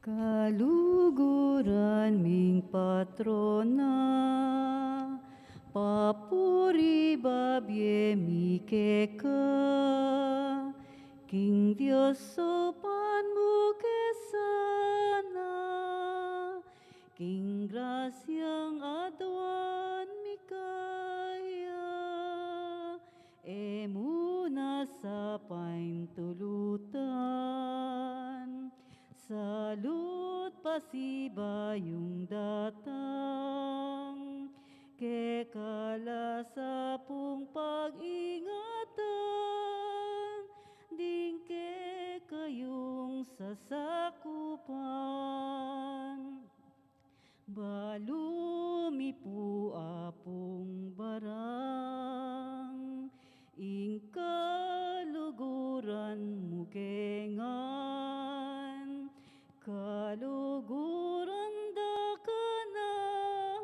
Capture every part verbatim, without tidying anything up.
Kaluguran ming patrona, papuri babie mi keka, king Dios saupan mu ke sana, king grasyang aduan mi kaya, e mu na sa paintulutan, salut pasibayung datang, keka la sa pung pag-ingatan, ding kekayung sasakupan. Balu mi pu Apung Barang, ing kaluguran mu ke ngan, kaluguran da ka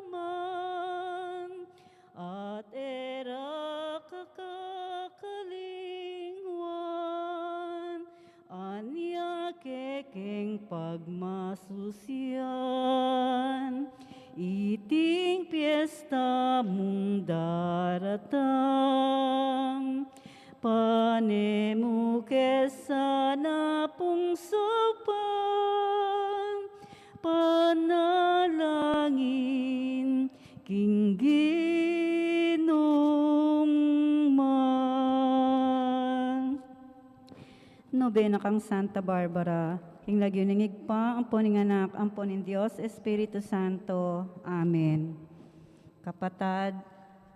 naman, at e ra ka kakalingwan, anya kekeng pagmasusyan, iting piesta mung daratang, pane mu ke sana pung saupan, panalangin king Ginung man. Nobena kang Santa Barbara. King lagyu ning Ibpa, ampo ning Anak, ampo ning Dios Espiritu Santo. Amen. Kapatad,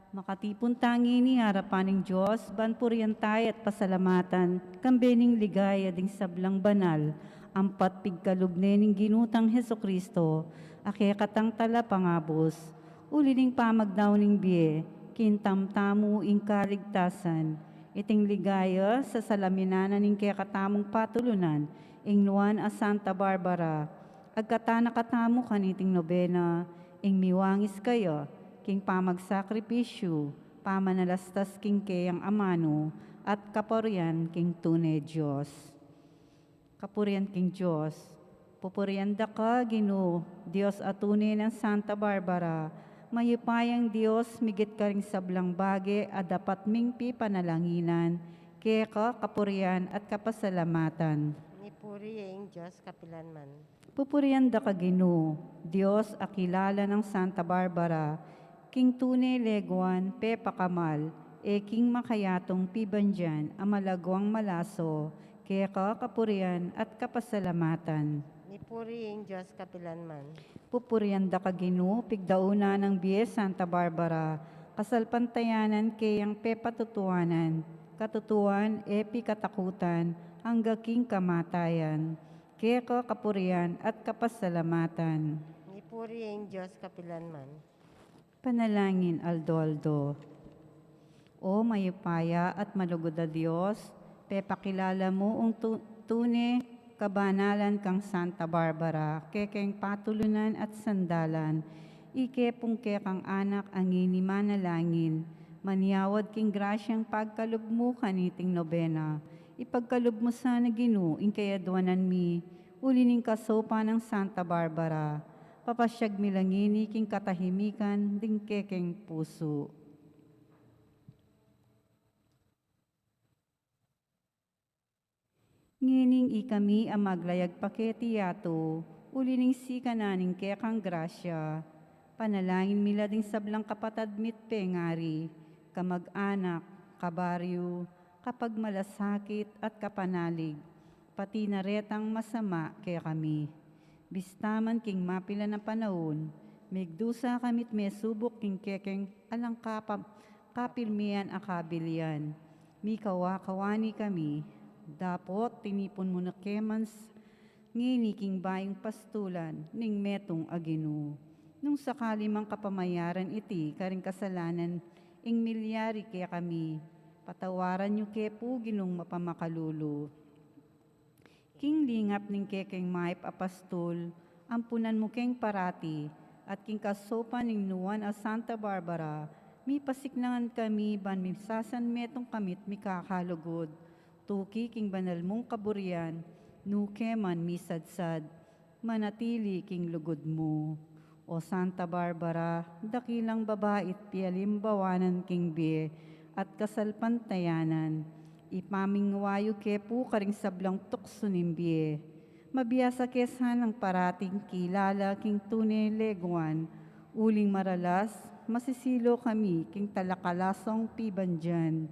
makatipun tang ini arapan ning Dios, ban purian taya at pasalamatan, kambe ning ligaya ding sablang banal, ampat pigkalub ne ning Ginu tang Jesucristo, a kekatang talapangabus, uli ning pamagdaun ning bie, kintam tamu ing kaligtasan. Iting ligaya, sasalaminanan ning kekatamung patulunan, ing nuan a Santa Barbara, agkatan na katamu kaniting nobena, ing miwangis kaya, king pamagsakripisyu, pamanalastas king keyang amanu, at kapurian king tune Dios. Kapurian king Dios. Pupurian da ka, Ginu, Dios a tune nang Santa Barbara, mayupayang Dios, migit karing sablang bage a dapat ming pipanalanginan, keka kapurian at kapasalamatan. Mipuri ya ing Dios kapilan man. Pupurian da ka, Ginu, Dios a kilala nang Santa Barbara, king tune leguan pepakamal, e king makayatung pibandian a malagwang malaso, keka kapurian at kapasalamatan. Mipuri ing Dios kapilan man. Pupurian da ka, Ginu, pigdaunan nang bie Santa Barbara, kasalpantayanan keyang pepatutuanan, katutuan e pikatakutan, angga king kamatayan, keka kapurian at kapasalamatan. Mipuri ing Dios kapilan man. Panalangin aldo-aldo. O mayupaya at malugud a Dios, pepakilala mu ung tu-, tune kabanalan kang Santa Barbara, kekeng patulunan at sandalan, ike pung kekang anak a ngeni manalangin, manyawad king grasyang pagkalub mu kaniting nobena, ipagkalub mu sana, Ginu, ing kayadwanan mi, uli ning kasaupan nang Santa Barbara, papasyag mi la ngeni king katahimikan ding kekeng pusu. Ngening ikami a maglayag pa keti yatu, uli ning sikanan ning kekang grasya, panalangin mi la ding sablang kapatad mi't pengari, kamag-anak, kabaryu, kapagmalasakit at kapanalig, pati na retang masama kekami. Bista man king mapilan a panaun, migdusa kami't mesubuk king kekeng alang kapa-, kapilmian a kabilian. Mikawa-kawani kami, dapot tinipun mu na ke man s-, ngeni king bayung pastulan ning metung a Ginu. Nung sakali mang kapamayaran iti karing kasalanan ing milyari kekami, patawaran yu ke pu, Ginung mapamakalulu. King lingap ning kekeng mayap a pastul, ampunan mu keng parati, at king kasaupan ning nuan a Santa Barbara, mipasiknangan kami ban misasanmetung kami't mikakalugud, tuki king banal mung kaburian, nu ke man misadsad. Manatili king lugud mu. O Santa Barbara, dakilang babai at pialimbawanan king bie at kasalpantayanan, ipamingwa yu ke pu karing sablang tuksu ning bie. Mabiasa ke sanang parating kilala king tune leguan, uling maralas, masisilo kami king talakalasang pibandian.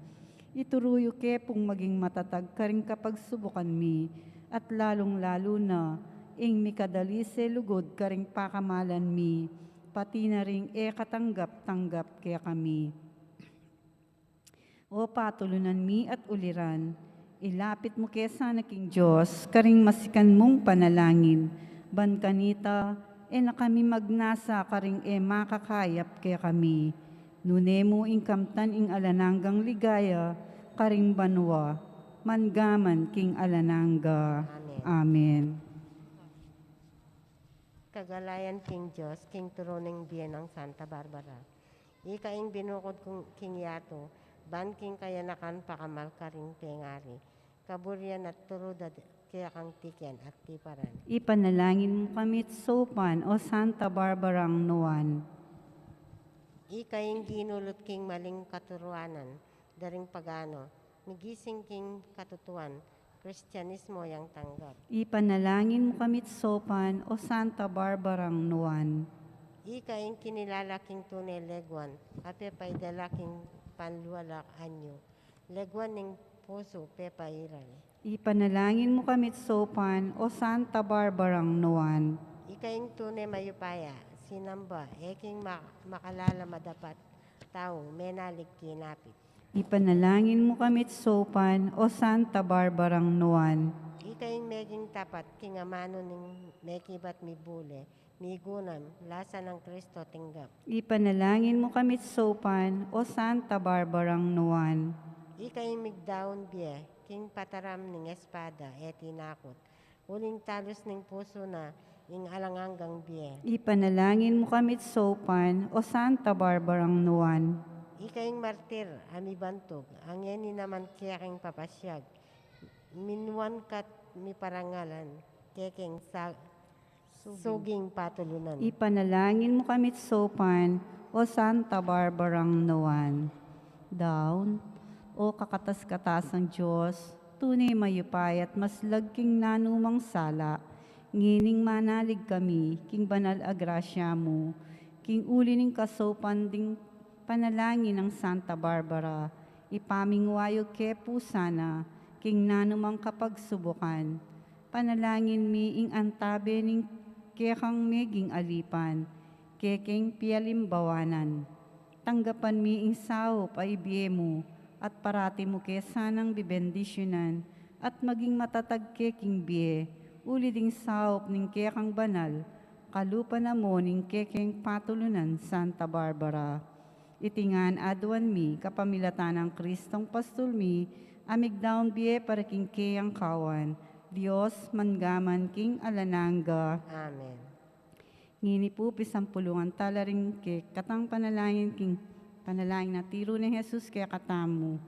Ituru yu ke pung maging matatag karing kapagsubukan mi, at lalung-lalu na, ing mikadalise lugud karing pakamalan mi, pati na ring e katanggap-tanggap kekami. O patulunan mi at uliran, ilapit mu ke sana king Dios karing masikan mung panalangin, ban kanita, e na kami magnasa karing e makakayap kekami. Nune mu ing kamtan ing alang anggang ligaya karing banua, manggaman king alang angga. Amen. Amen. Kagalayan king Dios, king turu ning bie nang Santa Barbara. Ika ing binukud king yatu, ban king kayanakan pakamal karing pengari. Kaburian at turu da kekang tiken at tiparan. Ipanalangin mu kami't saupan, O Santa Barbarang Nuan. Ika ing ginulut king maling katuruanan da ring pagano, migising king katutuan, Kristianismo yang tanggap. Ipanalangin mu kami't saupan, O Santa Barbarang Nuan. Ika ing kinilala king tune leguan, a pepaidala king panlualak anyu. Leguan ning pusu pepairal. Ipanalangin mu kami't saupan, O Santa Barbarang Nuan. Ika ing tune mayupaya, sinamba, e king ma-, makalala madapat tau, menalig kinapit. Ipanalangin mu kami't saupan, O Santa Barbarang Nuan. Ika ing meging tapat king amanu ning mekibat mibule, migunam, lasa nang Kristo tinggap. Ipanalangin mu kami't saupan, O Santa Barbarang Nuan. Ika ing migdaun bie, king pataram ning espada, e tinakut. Uling talus ning pusu na, ing alang anggang bie. Ipanalangin mu kami't saupan, O Santa Barbarang Nuan. Ika ing martir, a mibantug, a ngeni naman kekeng papasiag, minuan ka't miparangalan, kekeng sa-, suging patulunan. Ipanalangin mu kami't saupan, O Santa Barbarang Nuan. Daun, O kakatas-katasang Dios, tune mayupaya at maslag king nanumang sala, ngening manalig kami king banal a grasya mu, king uli ning kasaupan ding panalangin nang Santa Barbara, ipamingwa yu ke pu sana king nanumang kapagsubukan. Panalangin mi ing antabe ning kekang meging alipan, kekeng pialimbawanan. Tanggapan mi ing saup a ibie mu, at parati mu ke sanang bibendisyunan, at maging matatag ke king bie, uli ding saup ning kekang banal, kalupa na mu ning kekeng patulunan, Santa Barbara. Iti ngan aduan mi, kapamilatan nang Kristong Pastul mi, a migdaun bie para king keyang kawan, Dios, manggaman king alang angga. Amen. Ngeni pu, pisampulungan tala ring kekatang panalangin king panalangin a tiru nang Jesus kekatamu.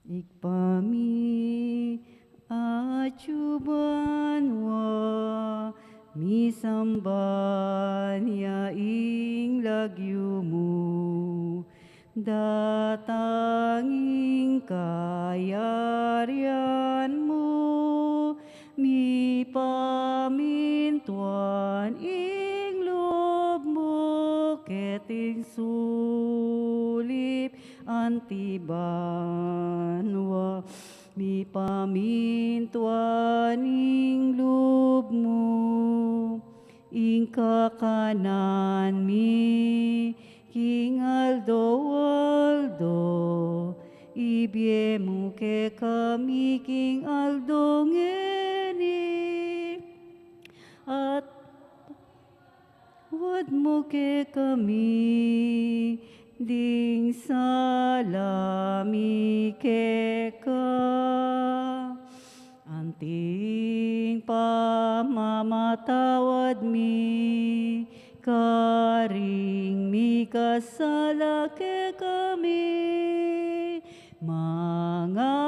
Ibpa mi, atsu banua, misamban ya ing lagyu mu, datang ing kayarian mu, mipamintuan ing lub mu, keting sulip anti banua, mipamintuan ing lub mu, ing kakanan mi king aldo-aldo, ibie mu kekami king aldo ngeni. At patawad mu kekami ding sala mi keka, anting pamamatawad mi karing mikasala kekami, manga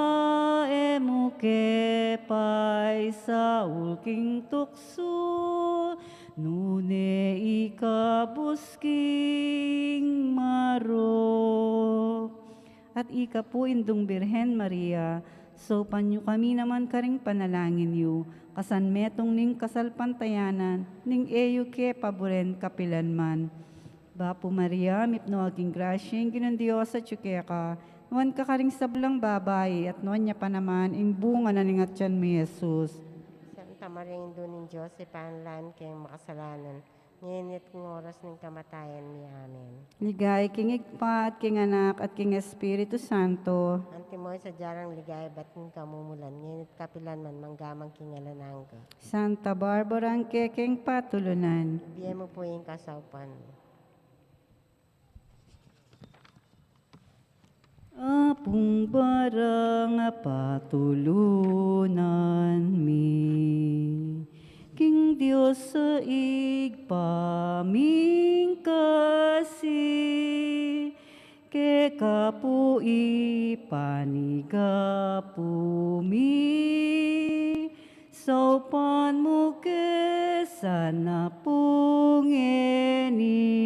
e mu ke paisaul king tuksu, nune ikabus king marok. At ika pu, Indung Birhen Maria, saupan yu kami naman karing panalangin yu, kasan metung ning kasalpantayanan ning e yu ke paburen kapilan man. Bapu Maria, mipnu ka king grasya, ing Ginung Dios atyu keka, nuan ka karing sablang babai, at nuan ya pa naman ing bunga na ning atyan mu, Jesus. Santa Maria, Indu ning Dios, ipanalangin mu kaming makasalanan, ngeni at king oras ning kamatayan mi. Amen. Ligaya king Ibpa, at king Anak, at king Espiritu Santo. Antimo ing sadya nang ligaya ibat king kamumulan, ngeni at kapilan man, mangga man king alang angga. Santa Barbara, ing kekeng patulunan. Ibie mu pu ing kasaupan. Apung Barang, patulunan mi king Dios a Ibpa ming kasi, keka pu ipanyawad mi, saupan mu ke sana pu ngeni.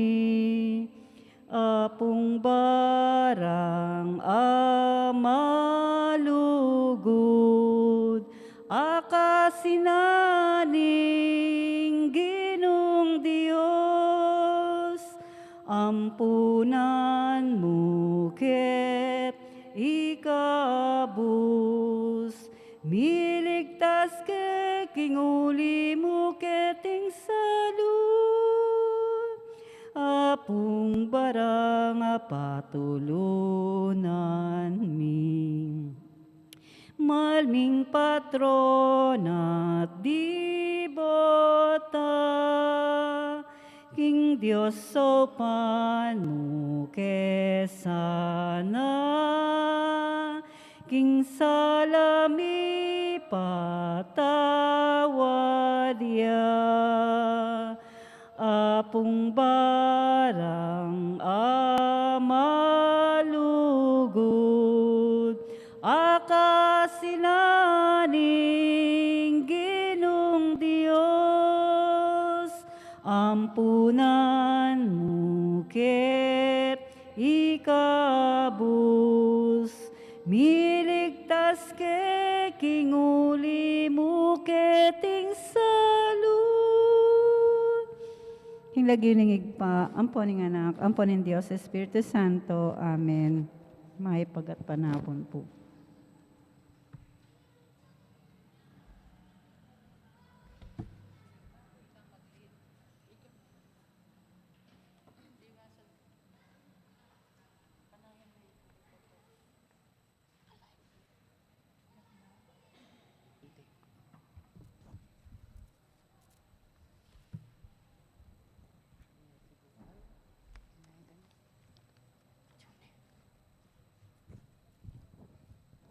Apung Barang a malugud, a kasi na ning Ginung Dios, ampunan mu ke ikabus, miligtas ke king uli mu keting salud. Apung Barang, patulunan mi. Mal ming patron at dibota, king Dios saupan mu ke sana, king sala mi patawad ya. Apung Barang a malugud, a kasi na ning Ginung Dios, ampunan mu ke ikabus, miligtas ke king uli mu keting salud. King lagyu ning Ibpa, ampo ning Anak, ampo ning Dios Espiritu Santo. Amen. Mayap a gatpanapun pu.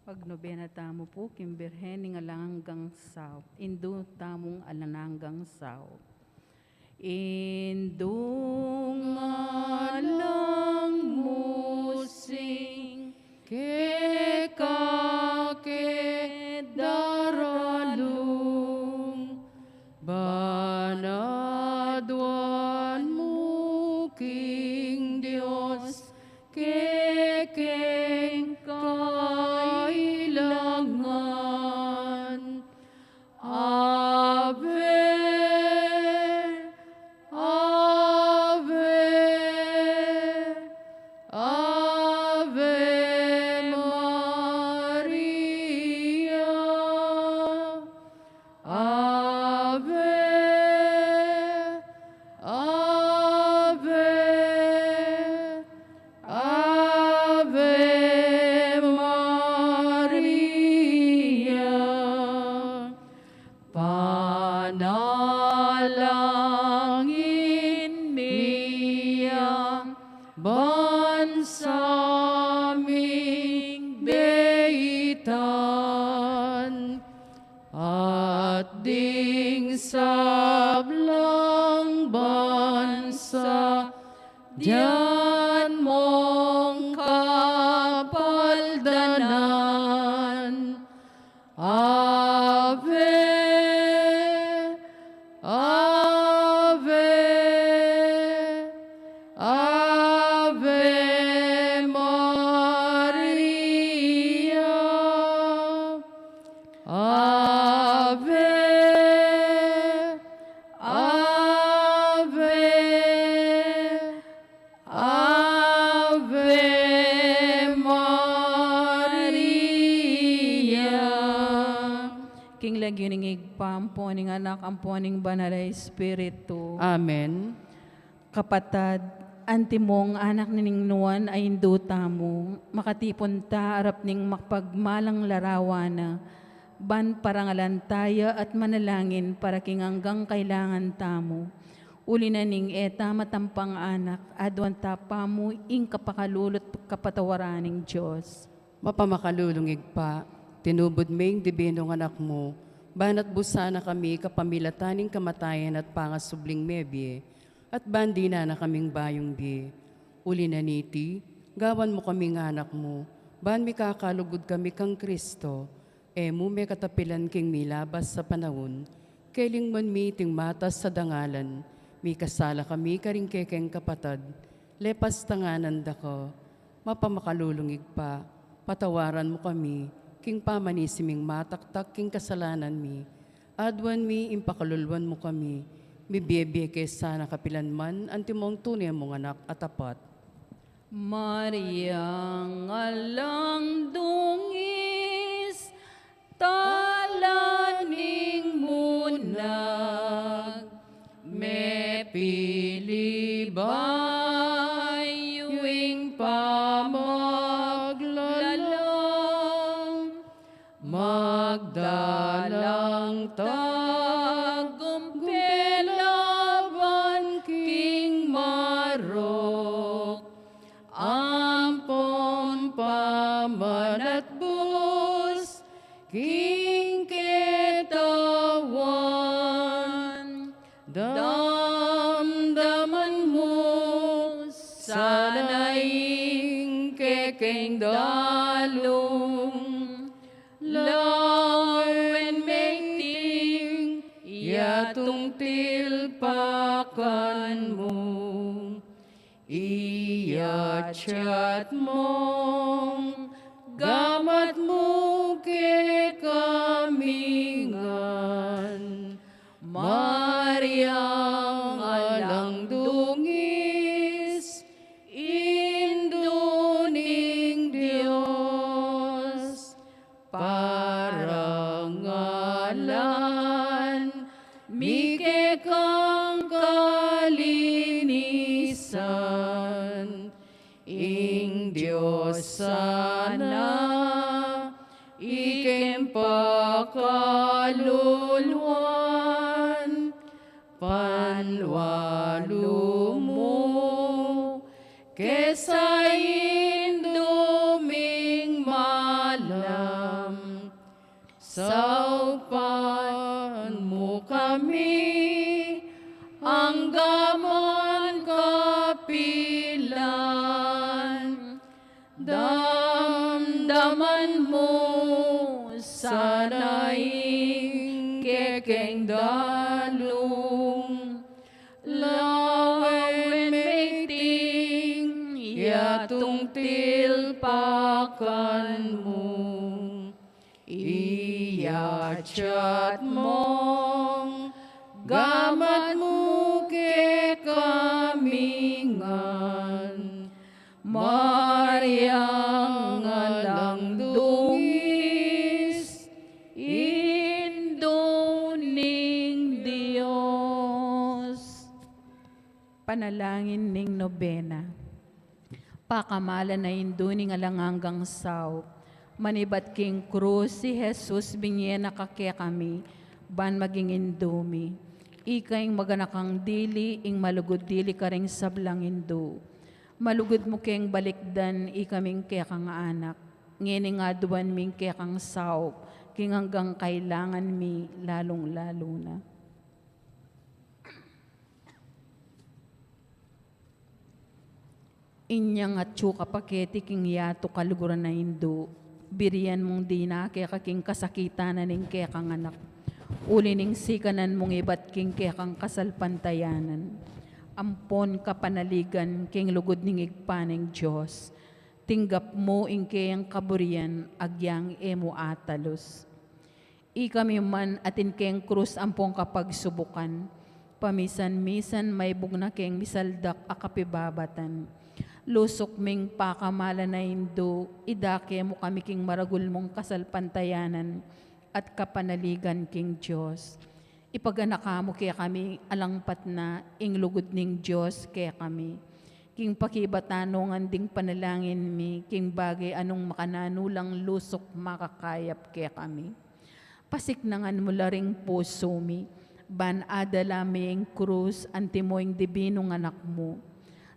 Magnobena tamu pu king Birhen ning Alang Anggang Saup, Indu tamung Alang Anggang Saup. Indung alang musing, keka ke daralung, ban aduan mu king Dios kekeng kailangan. Ave, Ave, Ave Maria. Ave, Ave, Ave Maria. Panalangin mi ya ban sa ming beitan, at ding sablang bansa dian mong kapaldanan. Ave, Ampo ning Anak, ampo ning Banal a Espiritu. Amen. Kapatad, antimong anak ning Nuan a Indu tamu, makatipun ta arap ning mapagmalang larawan na, ban parangalan ta ya at manalangin para king anggang kailangan tamu. Uli na ning e ta matampang anak, aduan ta pamu ing kapakalulu't kapatawaran ning Dios. Mapamakalulung Ibpa, tinubud me ing dibinung Anak mu, ban atbusan na kami kapamilatan ning kamatayan at pangasubling mebie, at ban dinan na kaming bayung bie. Uli na niti, gawan mu kaming anak mu, ban mikakalugud kami kang Kristo, e mu mekatapilan king milabas a panaun, kelingwan mi iting matas a dangalan, mikasala kami karing kekeng kapatad, lepas tanganan da ka, mapamakalulung Ibpa, patawaran mu kami, king pamanisi ming mataktak king kasalanan mi, aduan mi ing pakaluluan mu kami, mibie-bie ke sana kapilan man, antimong tune mung Anak a tapat. Mariang alang dungis, tala ning munag, mepili bayu ing pamaglalang, magdalang tagumpay laban king marok, ampon pamanatbus king ketawan. Damdaman mu sana ing kekeng dalung, lawen meting yatung tilpakan mu. Iyatyat mung gamat mu kekami ngan, Mariang alang dungis, Indu ning Dios, parangalan mi kekang kalinisan. Ing Dios sana, ikeng pakaluluan, panwalu mu ke sa Indu ming malam, saupan mu kami anggaman kapilan. Damdaman mu sana ing kekeng dalung, lawen meting yatung tilpakan mu. Iyatyat mung gamat mu kekami ngan, Mariang alang dungis, Indu ning Dios. Panalangin ning Nobena. Pakamalan a Indu ning alang anggang saup, manibat king krus i Jesus, binie na ka kekami ban maging Indu mi. Ika ing maganakang dili, ing malugud dili karing sablang Indu. Malugud mu keng balikdan ikaming kekang anak. Ngening aduan mi ing kekang saup king anggang kailangan mi, lalung-lalu na inyang atyu ka pa keti king yatu kaluguran a Indu, birian mung dina keka king kasakitan na ning kekang anak. Uli ning sikanan mung ibat king kekang kasalpantayanan ampon kapanaligan king lugud ning Ibpa ning Dios, tinggap mu ing keyang kaburian agyang e mu atalus. Ikami man atin keng krus ampong kapagsubukan, pamisan-misan maibug na keng misaldak a kapibabatan. Lusuk ming pakamalan a Indu, idake mu kami king maragul mung kasalpantayanan at kapanaligan king Dios. Ipaganaka mu kekami alang patna ing lugud ning Dios kekami. King pakibatan ngan ding panalangin mi, king bage anung makananu lang lusuk makakayap kekami. Pasiknangan mu la ring pusu mi, ban adala mi ing krus antimo ing dibinung anak mu.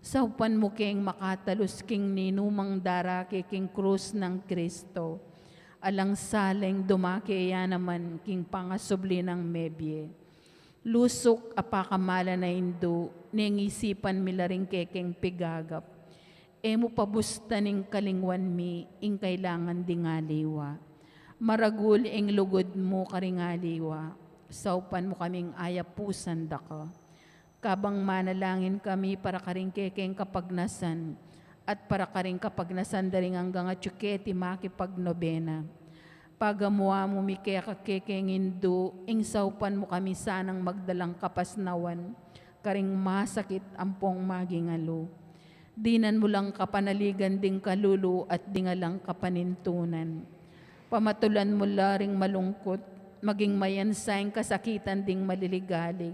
Saupan mu keng makatalus king ninumang darake king krus nang Kristo. Alang saling dumake ya naman king pangasubli nang mebie. Lusuk a pakamalan a Indu, neng isipan mi la ring kekeng pigagap. E mu pabustan ing kalingwan mi ing kailangan ding aliwa. Maragul ing lugud mu karing aliwa, saupan mu kaming ayapusan da ka. Kabang manalangin kami para karing kekeng kapagnasan, at para karing kapagnasan da ring anggang atyu keti makipagnobena. Pagamu-amu mi keka kekeng Indu, ing saupan mu kami sanang magdalang kapasnawan karing masakit ampong maging alu. Dinan mu lang kapanaligan ding kalulu at ding alang kapanintunan. Pamatulan mu la ring malungkut, maging mayansa ing kasakitan ding maliligalig.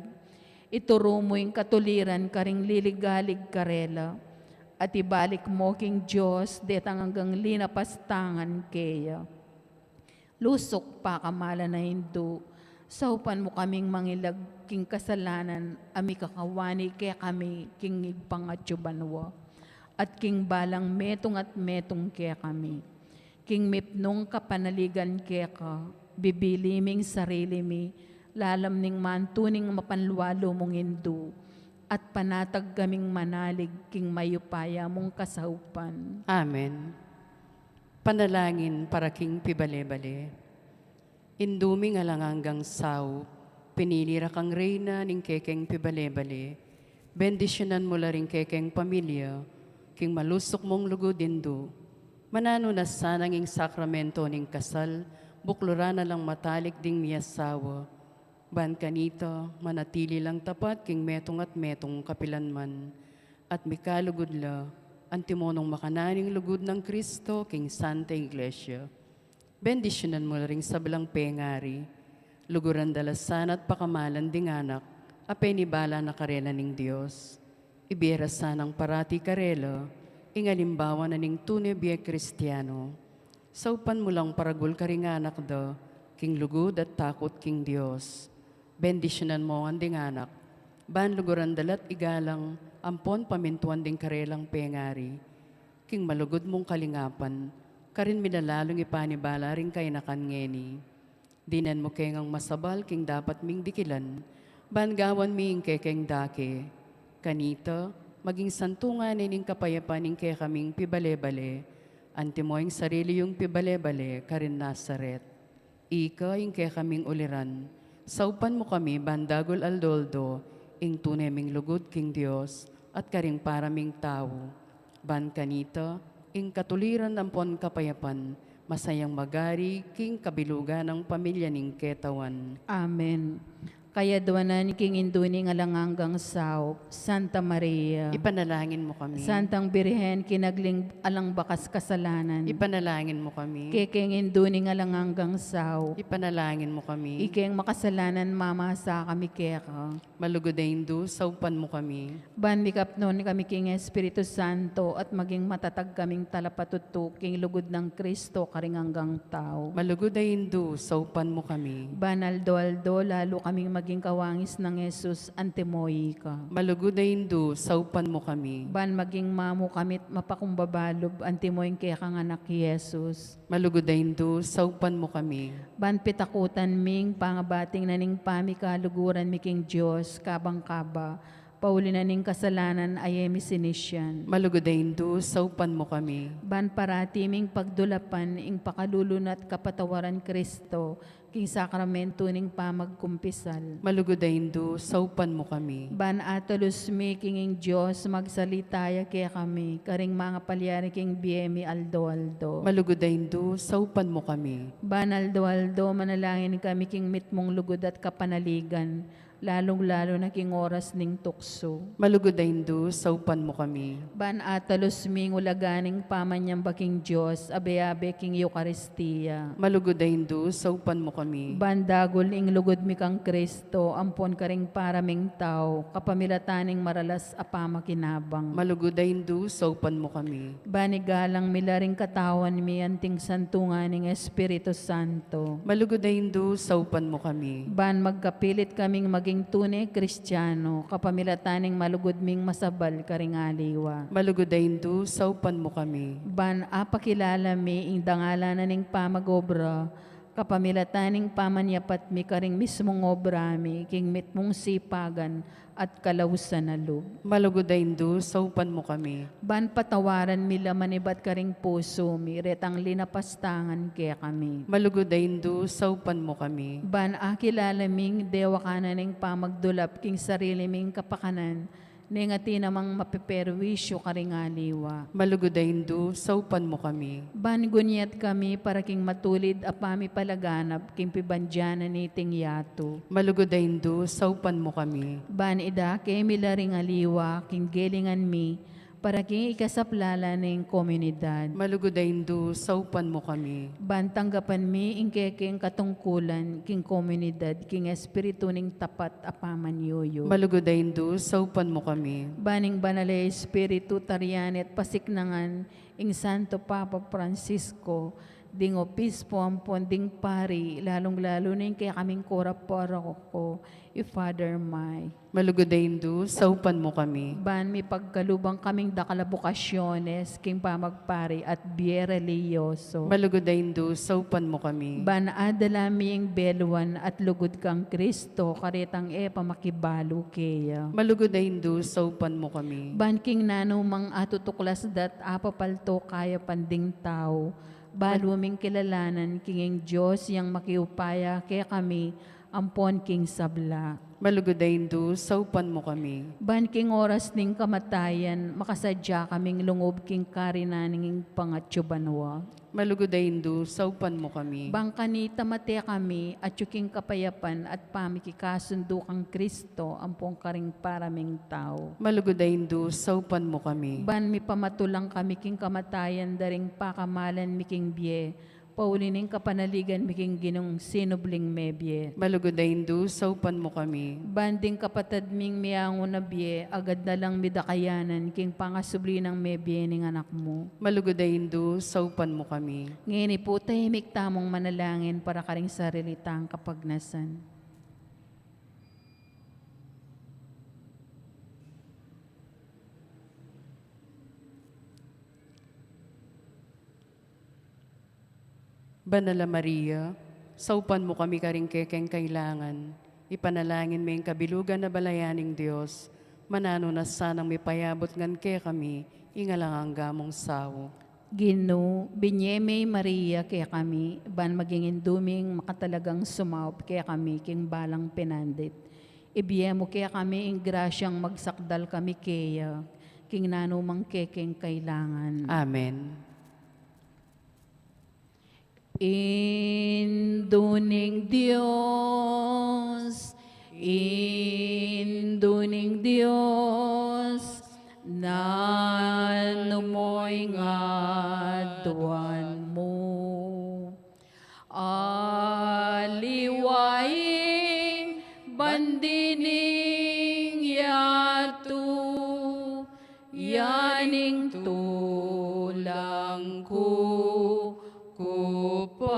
Ituru mu ing katuliran karing liligalig karela, at ibalik mu king Dios detang anggang linapastangan keya. Lusuk pakamalan a Indu, saupan mu kaming mangilag king kasalanan a mikakawani kekami king Ibpang atyu banua, at king balang metung at metung kekami. King mipnung kapanaligan keka, bibili ming sarili mi, lalam ning mantuning mapanlualu mung Indu, at panatag kaming manalig king mayupaya mung kasaupan. Amen. Panalangin para king pibale-bale. Indu ming alang anggang saup, pinili ra kang reyna ning kekeng pibale-bale, bendisyunan mu la ring kekeng pamilya, king malusuk mung lugud Indu. Mananu na sanang ing sakramento ning kasal, bukluran na lang matalik ding miasawa. Ban kanita, manatili lang tapat king metung at metung kapilanman. At mikalugud la, antimo nung makananu ing lugud nang Kristo king Santa Iglesia. Bendisyunan mu la ring sablang pengari, luguran da la sana at pakamalan ding anak, a penibala na karela ning Dios. Ibie ra sanang parati karela, ing alimbawa na ning tune bie Kristiano. Saupan mu lang paragul karing anak da, king lugud at takut king Dios. Bendisyunan mu ngan ding anak, ban luguran da la't igalang, ampon pamintuan ding karelang pengari. King malugud mung kalingapan, karin mi la lalung ipanibala ring kainakan ngeni. Dinan mu ke ngang masabal king dapat ming dikilan, ban gawan mi ing kekeng dake. Kanita, maging santungan ne ning kapayapan ing kekaming pibale-bale, antimo ing sarili yung pibale-bale karin Nazaret. Ika ing kekaming uliran, saupan mu kami ban dagul aldo-aldo, ing tune ming lugud king Dios, at karing para ming tau. Ban kanita, ing katuliran ampon kapayapan, masayang magari, king kabilugan nang pamilya ning ketawan. Amen. Kayaduanan king Indu ning alang anggang saup, Santa Maria. Ipanalangin mu kami. Santang Birhen, kinagling alang bakas kasalanan. Ipanalangin mu kami. Kekeng Indu ning alang anggang saup. Ipanalangin mu kami. Ikeng makasalanan mamasa kami keka. Malugud a Indu, saupan mu kami. Ban mikapnu kami king Espiritu Santo at maging matatag kaming talapatutu king lugud nang Kristo karing anggang tau. Malugud a Indu, saupan mu kami. Ban aldo-aldo lalu kaming maging kawangis nang Jesus antimo ika. Malugud a Indu, saupan mu kami. Ban maging mamu kami't mapakumbaba lub antimo ing kekang anak Jesus. Malugud a Indu, saupan mu kami. Ban pitakutan ming pangabating na ning pamikaluguran mi king Dios, kabang kaba, pauli na ning kasalanan a e mi sinisyan. Malugud a Indu, saupan mu kami. Ban parati ming pagdulapan ing pakalulu na't kapatawaran Kristo, king sakramento ning pamagkumpisal. Malugud a Indu, saupan mu kami. Ban atalus mi king ing Dios, magsalita ya kekami, karing mangapalyari king bie mi aldo-aldo. Malugud a Indu, saupan mu kami. Ban aldo-aldo, manalangin kami king mitmung lugud at kapanaligan, lalung-lalu na king oras ning tuksu. Malugud a Indu, saupan mu kami. Ban atalus mi ing ulaga ning pamanyamba king Dios, abe-abe king Eukaristia. Malugud a Indu, saupan mu kami. Ban dagul ing lugud mi kang Kristo, ampon karing para ming tau, kapamilatan ning maralas a pamakinabang. Malugud a Indu, saupan mu kami. Ban igalang mi la ring katawan mi anting santungan ning Espiritu Santo. Malugud a Indu, saupan mu kami. Ban magkapilit kaming maging tune Kristiano, kapamilatan ning malugud ming masabal karing aliwa. Malugud a Indu, saupan mu kami. Ban apakilala mi ing dangalan na ning pamag-obra, kapamilatan ning pamanyapat mi karing mismung obra mi, king mitmung sipagan at kalausan a lub. Malugud a Indu, saupan mu kami. Ban patawaran mi la manibat karing pusu mi, retang linapastangan kekami. Malugud a Indu, saupan mu kami. Ban akilala ming dewakan na ning pamagdulap king sarili ming kapakanan, neng atin namang mapeperwisyu karing aliwa. Malugud a Indu, saupan mu kami. Ban gunyat kami para king matulid a pamipalaganap king pibandian na niting yatu. Malugud a Indu, saupan mu kami. Ban idake mi la ring aliwa king gelingan mi para king ikasaplala ning komunidad. Malugud a Indu, saupan mu kami. Ban tanggapan mi ing kekeng katungkulan king komunidad king espiritu ning tapat a pamanyuyu. Malugud a Indu, saupan mu kami. Ban ing Banal a Espiritu tarian at pasiknangan ing Santo Papa Francisco, ding obispo ampon ding pari, lalung-lalu na ing kekaming kura paroko, i Father Mike. Malugud a Indu, saupan mu kami. Ban mipagkalub kaming dakal a bukasyones king pamagpari at bie relihiyoso. Malugud a Indu, saupan mu kami. Ban adala mi ing beluan at lugud kang Kristo, karetang e pa makibalu keya. Malugud a Indu, saupan mu kami. Ban king nanumang atutuklas dat apapalto kayapan ding tau, balu ming kilalanan king ing Dios yang makiupaya kekami ampon king sabla. Malugud a Indu, saupan mu kami. Ban king oras ning kamatayan, makasadya kaming lungub king karinan ning pangatyu banua. Malugud a Indu, saupan mu kami. Ban kanita mate kami, atyu king kapayapan at pamikikasundu kang Kristo, ampon karing para ming tau. Malugud a Indu, saupan mu kami. Ban mipamatulang kami king kamatayan da ring pakamalan mi king bie, pauli ning kapanaligan mi king Ginung sinubling mebie. Malugud a Indu, saupan mu kami. Ban ding kapatad ming miangu na bie, agad na lang midakayanan king pangasubli nang mebie ning Anak mu. Malugud a Indu, saupan mu kami. Ngeni pu, tahimik tamung manalangin para karing sarili tang kapagnasan. Banal a Maria, saupan mu kami karing kekeng kailangan. Ipanalangin me ing kabilugan a balayan ning Dios, mananu na sanang mipayabut ngan kekami ing alang angga mung saup. Ginu, binie me i Maria kekami, ban maging indu ming makatalagang sumaup kekami king balang penandit. Ibie mu kekami ing grasyang magsakdal kami keya king nanumang kekeng kailangan. Amen. Indu ning Dios, Indu ning Dios, nanu mu ing aduan mu? Aliwa ing bandi ning yatu, ya ning tulang ku, kupaso.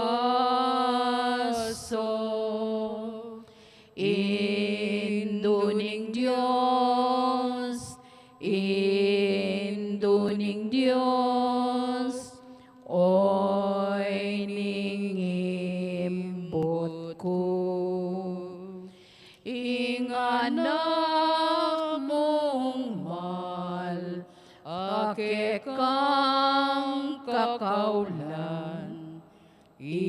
Indu ning Dios, Indu ning Dios, oy ning imbut ku. Ing Anak mung mal a kekang kakaulan, i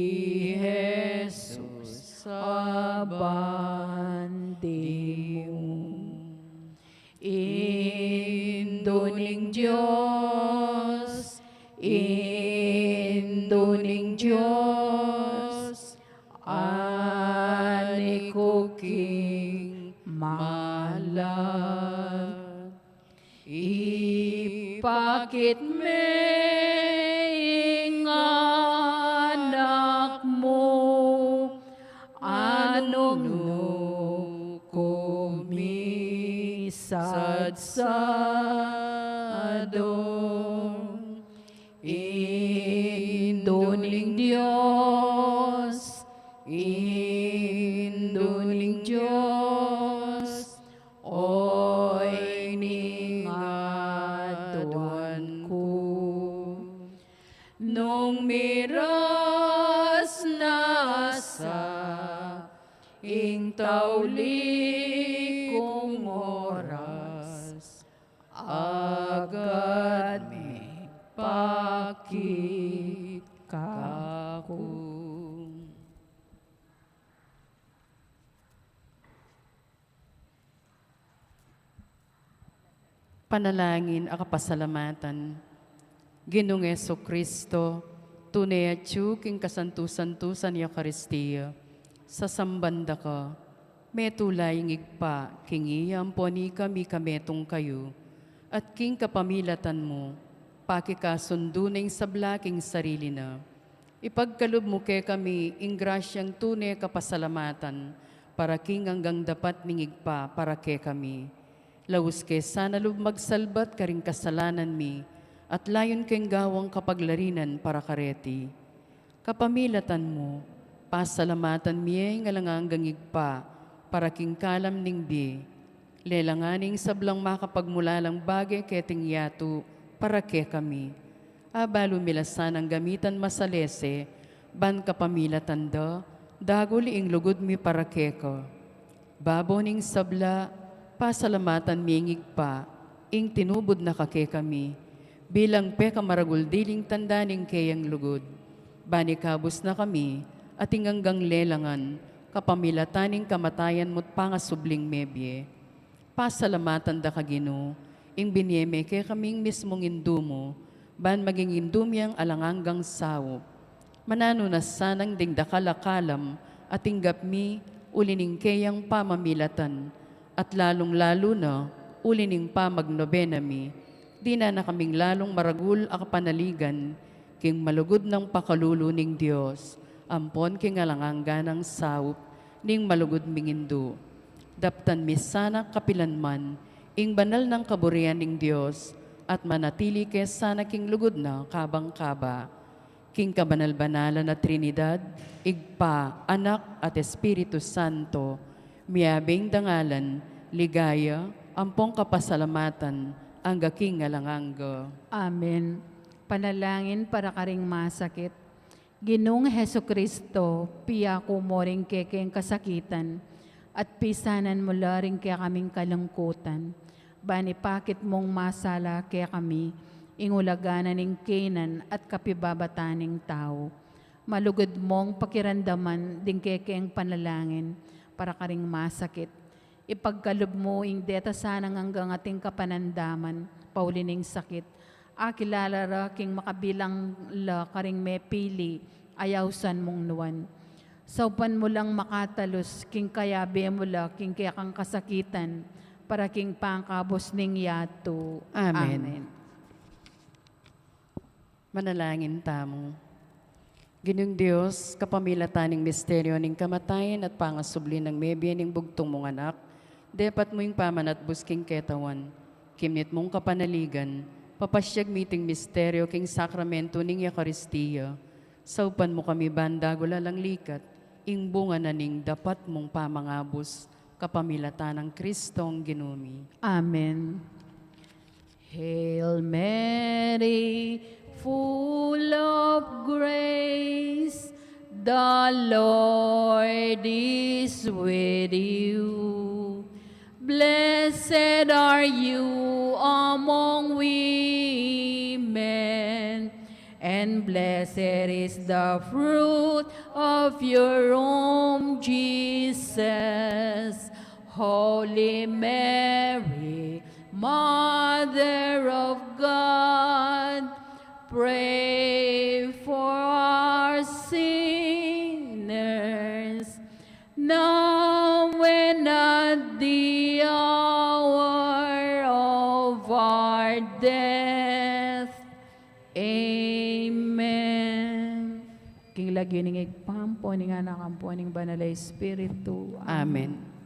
Jesus a bandi mu. Indu ning Dios, Indu ning Dios, ani ku king Ipakit me ing anak mu, anung nu kumisadsado. Indu ning Dios, Indu ning Dios, oyni ing aduan ku. Nung miras na sa ing tauli kung oras, agad mipakit kaku. Panalangin a kapasalamatan. Ginung Jesucristo, tune atyu king kasantu-santusan ning Eukaristia, sasamban da ka, metung la ing Ibpa king iya ampon ika mikametung kayu, at king kapamilatan mu, pakikasundu na ing sabla king sarili na. Ipagkalub mu kekami ing grasyang tune kapasalamatan, para king anggang dapat ning Ibpa para kekami. Laus ke sana lub magsalbat karing kasalanan mi, at layun keng gawang kapaglarinan para kareti. Kapamilatan mu, pasalamatan mi ing alang anggang Ibpa, para king kalam ning bie. Lelangan ing sablang makapagmulalang bage keting yatu, para kekami. Abalu mi la sanang gamitan masalese, ban kapamilatan da, dagul ing lugud mi para keka. Babo ning sabla, pasalamatan mi ing Ibpa, ing tinubud na ka kekami, bilang pekamaragul diling tanda ning keyang lugud. Ban ikabus na kami, at ing anggang lelangan, kapamilatan ning kamatayan mu't pangasubling mebie. Pasalamatan da ka, Ginu, ing binie me kekaming mismung Indu mu, ban maging Indu mi yang alang anggang saup. Mananu na sanang ding dakal a kalam a tinggap mi uli ning keyang pamamilatan, at lalung-lalu na uli ning pamagnobena mi, dinan na kaming lalung maragul a kapanaligan king malugud nang pakalulu ning Dios, ampon king alang angga nang saup ning malugud ming Indu. Daptan mi sana kapilan man ing banal nang kaburian ning Dios, at manatili ke sana king lugud na kabang kaba. King kabanal-banalan a Trinidad, Ibpa, Anak, at Espiritu Santo, miyabe ing dangalan, ligaya, ampong kapasalamatan, angga king alang angga. Amen. Panalangin para karing masakit. Ginung Jesucristo, piyaku mu ring kekeng kasakitan, at pisanan mu la ring kekaming kalungkutan. Ban ipakit mung masala kekami ing ulaga na ning kaynan at kapibabatan ning tau. Malugud mung pakiramdaman ding kekeng panalangin para karing masakit. Ipagkalub mu ing deta sanang anggang ating kapanandaman pauli ning sakit. Akilala ra king makabilang la karing mepili, a ausan mung nuan. Saupan mu lang makatalus king kayabe mu la king kekang kasakitan, para king pangkabus ning yatu. Amen. Amen. Manalangin tamu. Ginung Dios, kapamilatan ning misteryo ning kamatayan at pangasubli nang mebie ning bugtung mung Anak, depat mu ing pamanatbus king ketawan. Kimnit mung kapanaligan, papasyag mi iting misteryo king sakramentu ning Eukaristia. Saupan mu kami ban dagul alang likat, ing bunga na ning dapat mung pamangabus, kapamilatan nang Kristong Ginu mi. Amen. Hail Mary, full of grace, the Lord is with you. Blessed are you among women, and blessed is the fruit of your womb, Jesus. Holy Mary, Mother of God, pray for us sinners, now and at the hour of death. Amen. King lagyu ning Ibpa, ampo ning Anak, ampo ning Banal a Espiritu. Amen.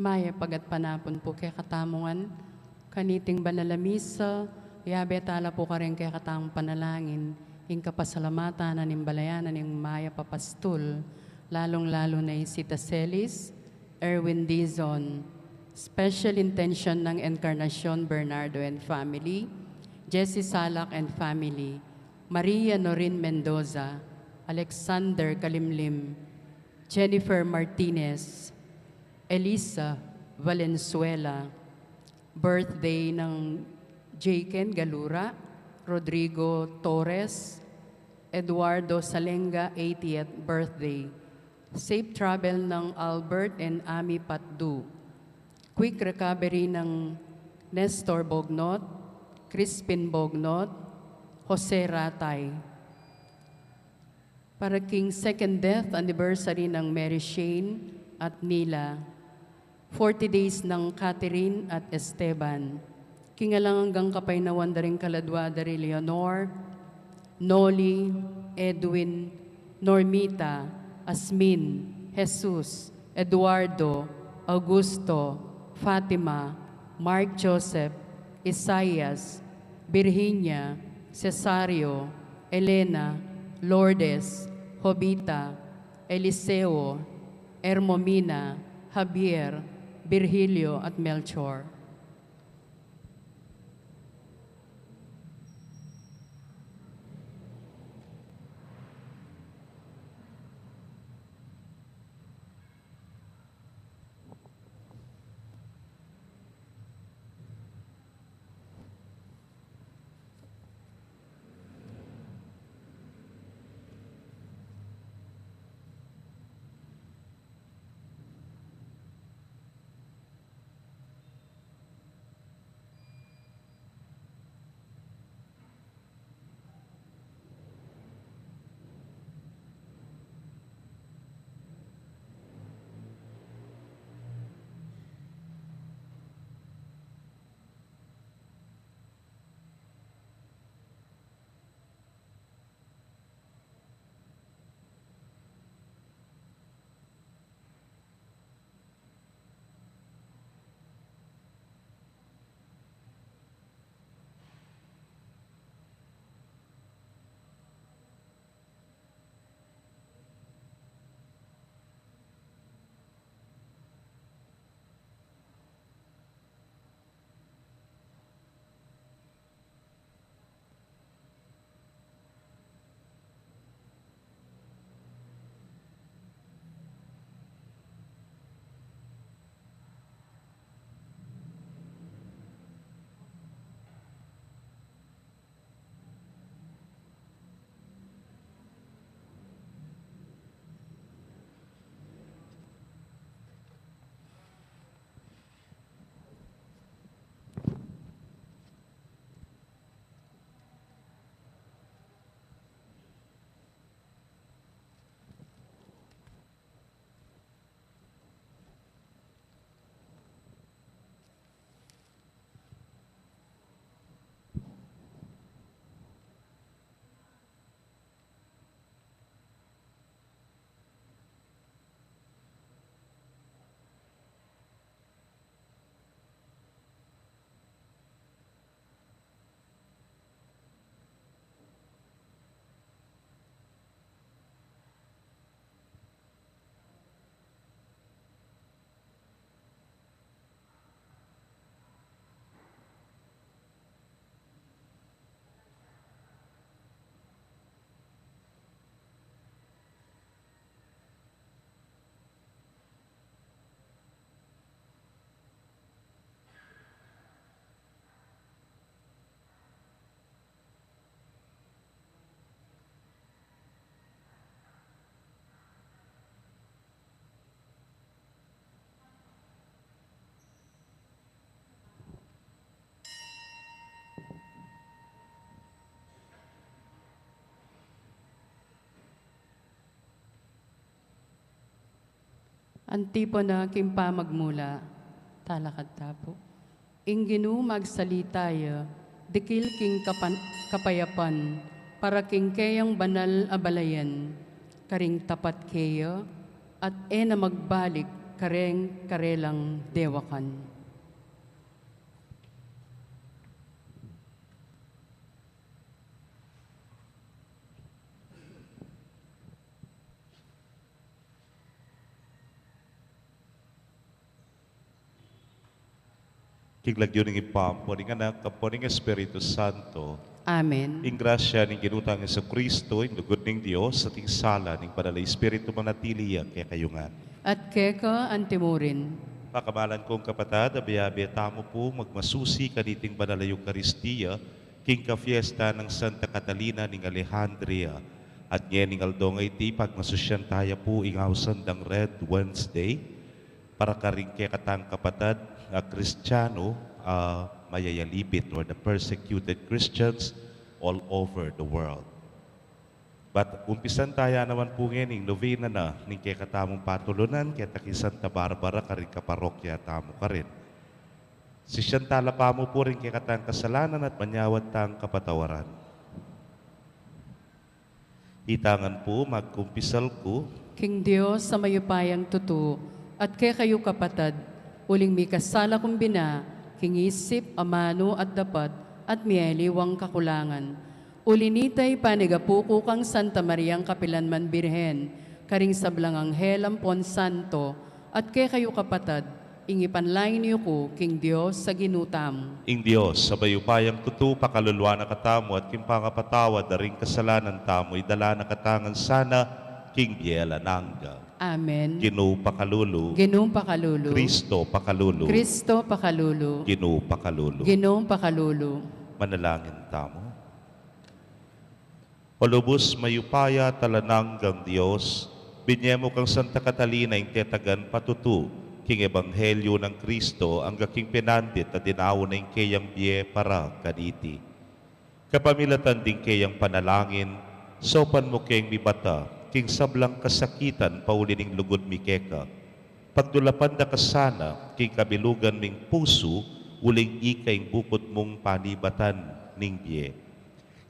Mayap a gatpanapun pu kekatamu ngan. Kaniting banal a misa, yabe tala pu karing kekatamung panalangin ing kapasalamatan a nimbalayanan ning mayap a pastul, lalung-lalu na i Sita Celis, Erwin Dizon, special intention ng Encarnacion Bernardo and family, Jessie Salak and family, Maria Norin Mendoza, Alexander Kalimlim, Jennifer Martinez, Elisa Valenzuela, birthday ng Jaken Galura, Rodrigo Torres, Eduardo Salenga, eightieth birthday. Safe travel ng Albert and Ami Patdu. Quick recovery ng Nestor Bognot, Crispin Bognot, Jose Ratay. Para king second death anniversary ng Mary Shane at Nila. Forty days ng Catherine at Esteban. King alang anggang kapaynawan da ring kaladwa da ri Leonor, Noli, Edwin, Normita, Asmin, Jesus, Eduardo, Augusto, Fatima, Mark Joseph, Isaias, Virginia, Cesario, Elena, Lourdes, Jovita, Eliseo, Hermomina, Javier, Virgilio, at Melchor. Antipona king pamagmula. Talakad ta pu. Ing Ginu magsalita ya, dikil king kapan-, kapayapan, para king keyang banal a balayan, karing tapat keya, at e na magbalik kareng karelang dewakan. King lagyu ning Ibpa, ampo ning Anak, ampo ning Espiritu Santo. Amen. Ing grasya ning Ginu tang Jesucristo, ing lugud ning Dios, at ing sala ning Banal a Espiritu manatili ya kekayu ngan. At keka antimurin. Pakamalan kong kapatad, abe-abe tamu pu magmasusi kaniting banal a Eukaristia, king kafiesta nang Santa Catalina ning Alejandria. At ngening aldo ngeni, pagmasusian taya pu ing ausan dang Red Wednesday, para karing kekatang kapatad a Kristiano a mayayalibit, or the persecuted Christians all over the world. But umpisan taya naman pu ngening novena na ning kekatamung patulunan, keta king Santa Barbara, karing kaparokya tamu karin. Sisian tala pa mu pu ring kekatang kasalanan at manyawad tang kapatawaran. Ita ngan pu, magkumpisal ku king Dios a mayupayang tutu, at kekayu kapatad, uling mikasala kung bina, king isip, amanu, at dapat, at mialiwang kakulangan. Uli nita, ipanigapu ku kang Santa Mariang kapilanman Birhen, karing sablang anghel ampon santo, at kekayu kapatad, ing ipanalangin yu ku king Dios a Ginu tamu. Ing Dios a mayupayang tutu, pakaluluan na katamu, at king pangapatawad da ring kasalanan tamu, idala na katamu ngan sana king bie alang angga. Amen. Ginu pakalulu. Ginu pakalulu. Kristo pakalulu. Kristo pakalulu. Ginu pakalulu. Ginu pakalulu. Manalangin tamu. O lubus mayupaya at alang anggang Dios, binye mu kang Santa Catalina ing tetagan patutu king ebanghelyu nang Kristo, angga king pinandit a dinaun na ing keyang bie para kaniti. Kapamilatan ding keyang panalangin, saupan mu keng mibata king sablang kasakitan pauli ning lugud mi keka. Pagdulapan da ka sana king kabilugan ming pusu, uling ika ing bukud mung panibatan ning bie.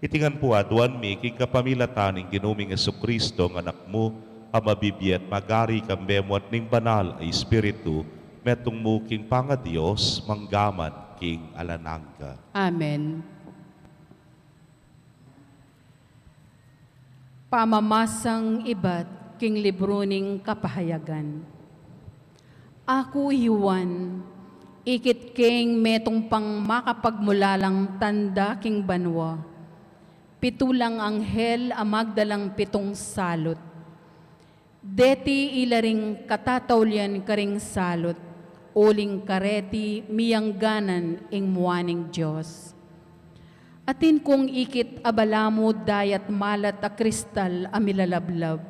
Iti ngan pu aduan mi king kapamilatan ning Ginu ming Jesucristo, a Anak mu, a mabibie at magari kambe mu at ning Banal a Espiritu, metung mu king pangaDios, mangga man king alang angga. Amen. Pamamasang ibat king libru ning Kapahayagan. Aku i Juan, ikit keng metung pang makapagmulalang tanda king banua, pitu lang anghel a magdalang pitung salut. Deti ila ring katataulian karing salut, uling kareti miyangganan ing mua ning Dios. Atin kung ikit a balamu dayat malat a kristal a milalablab.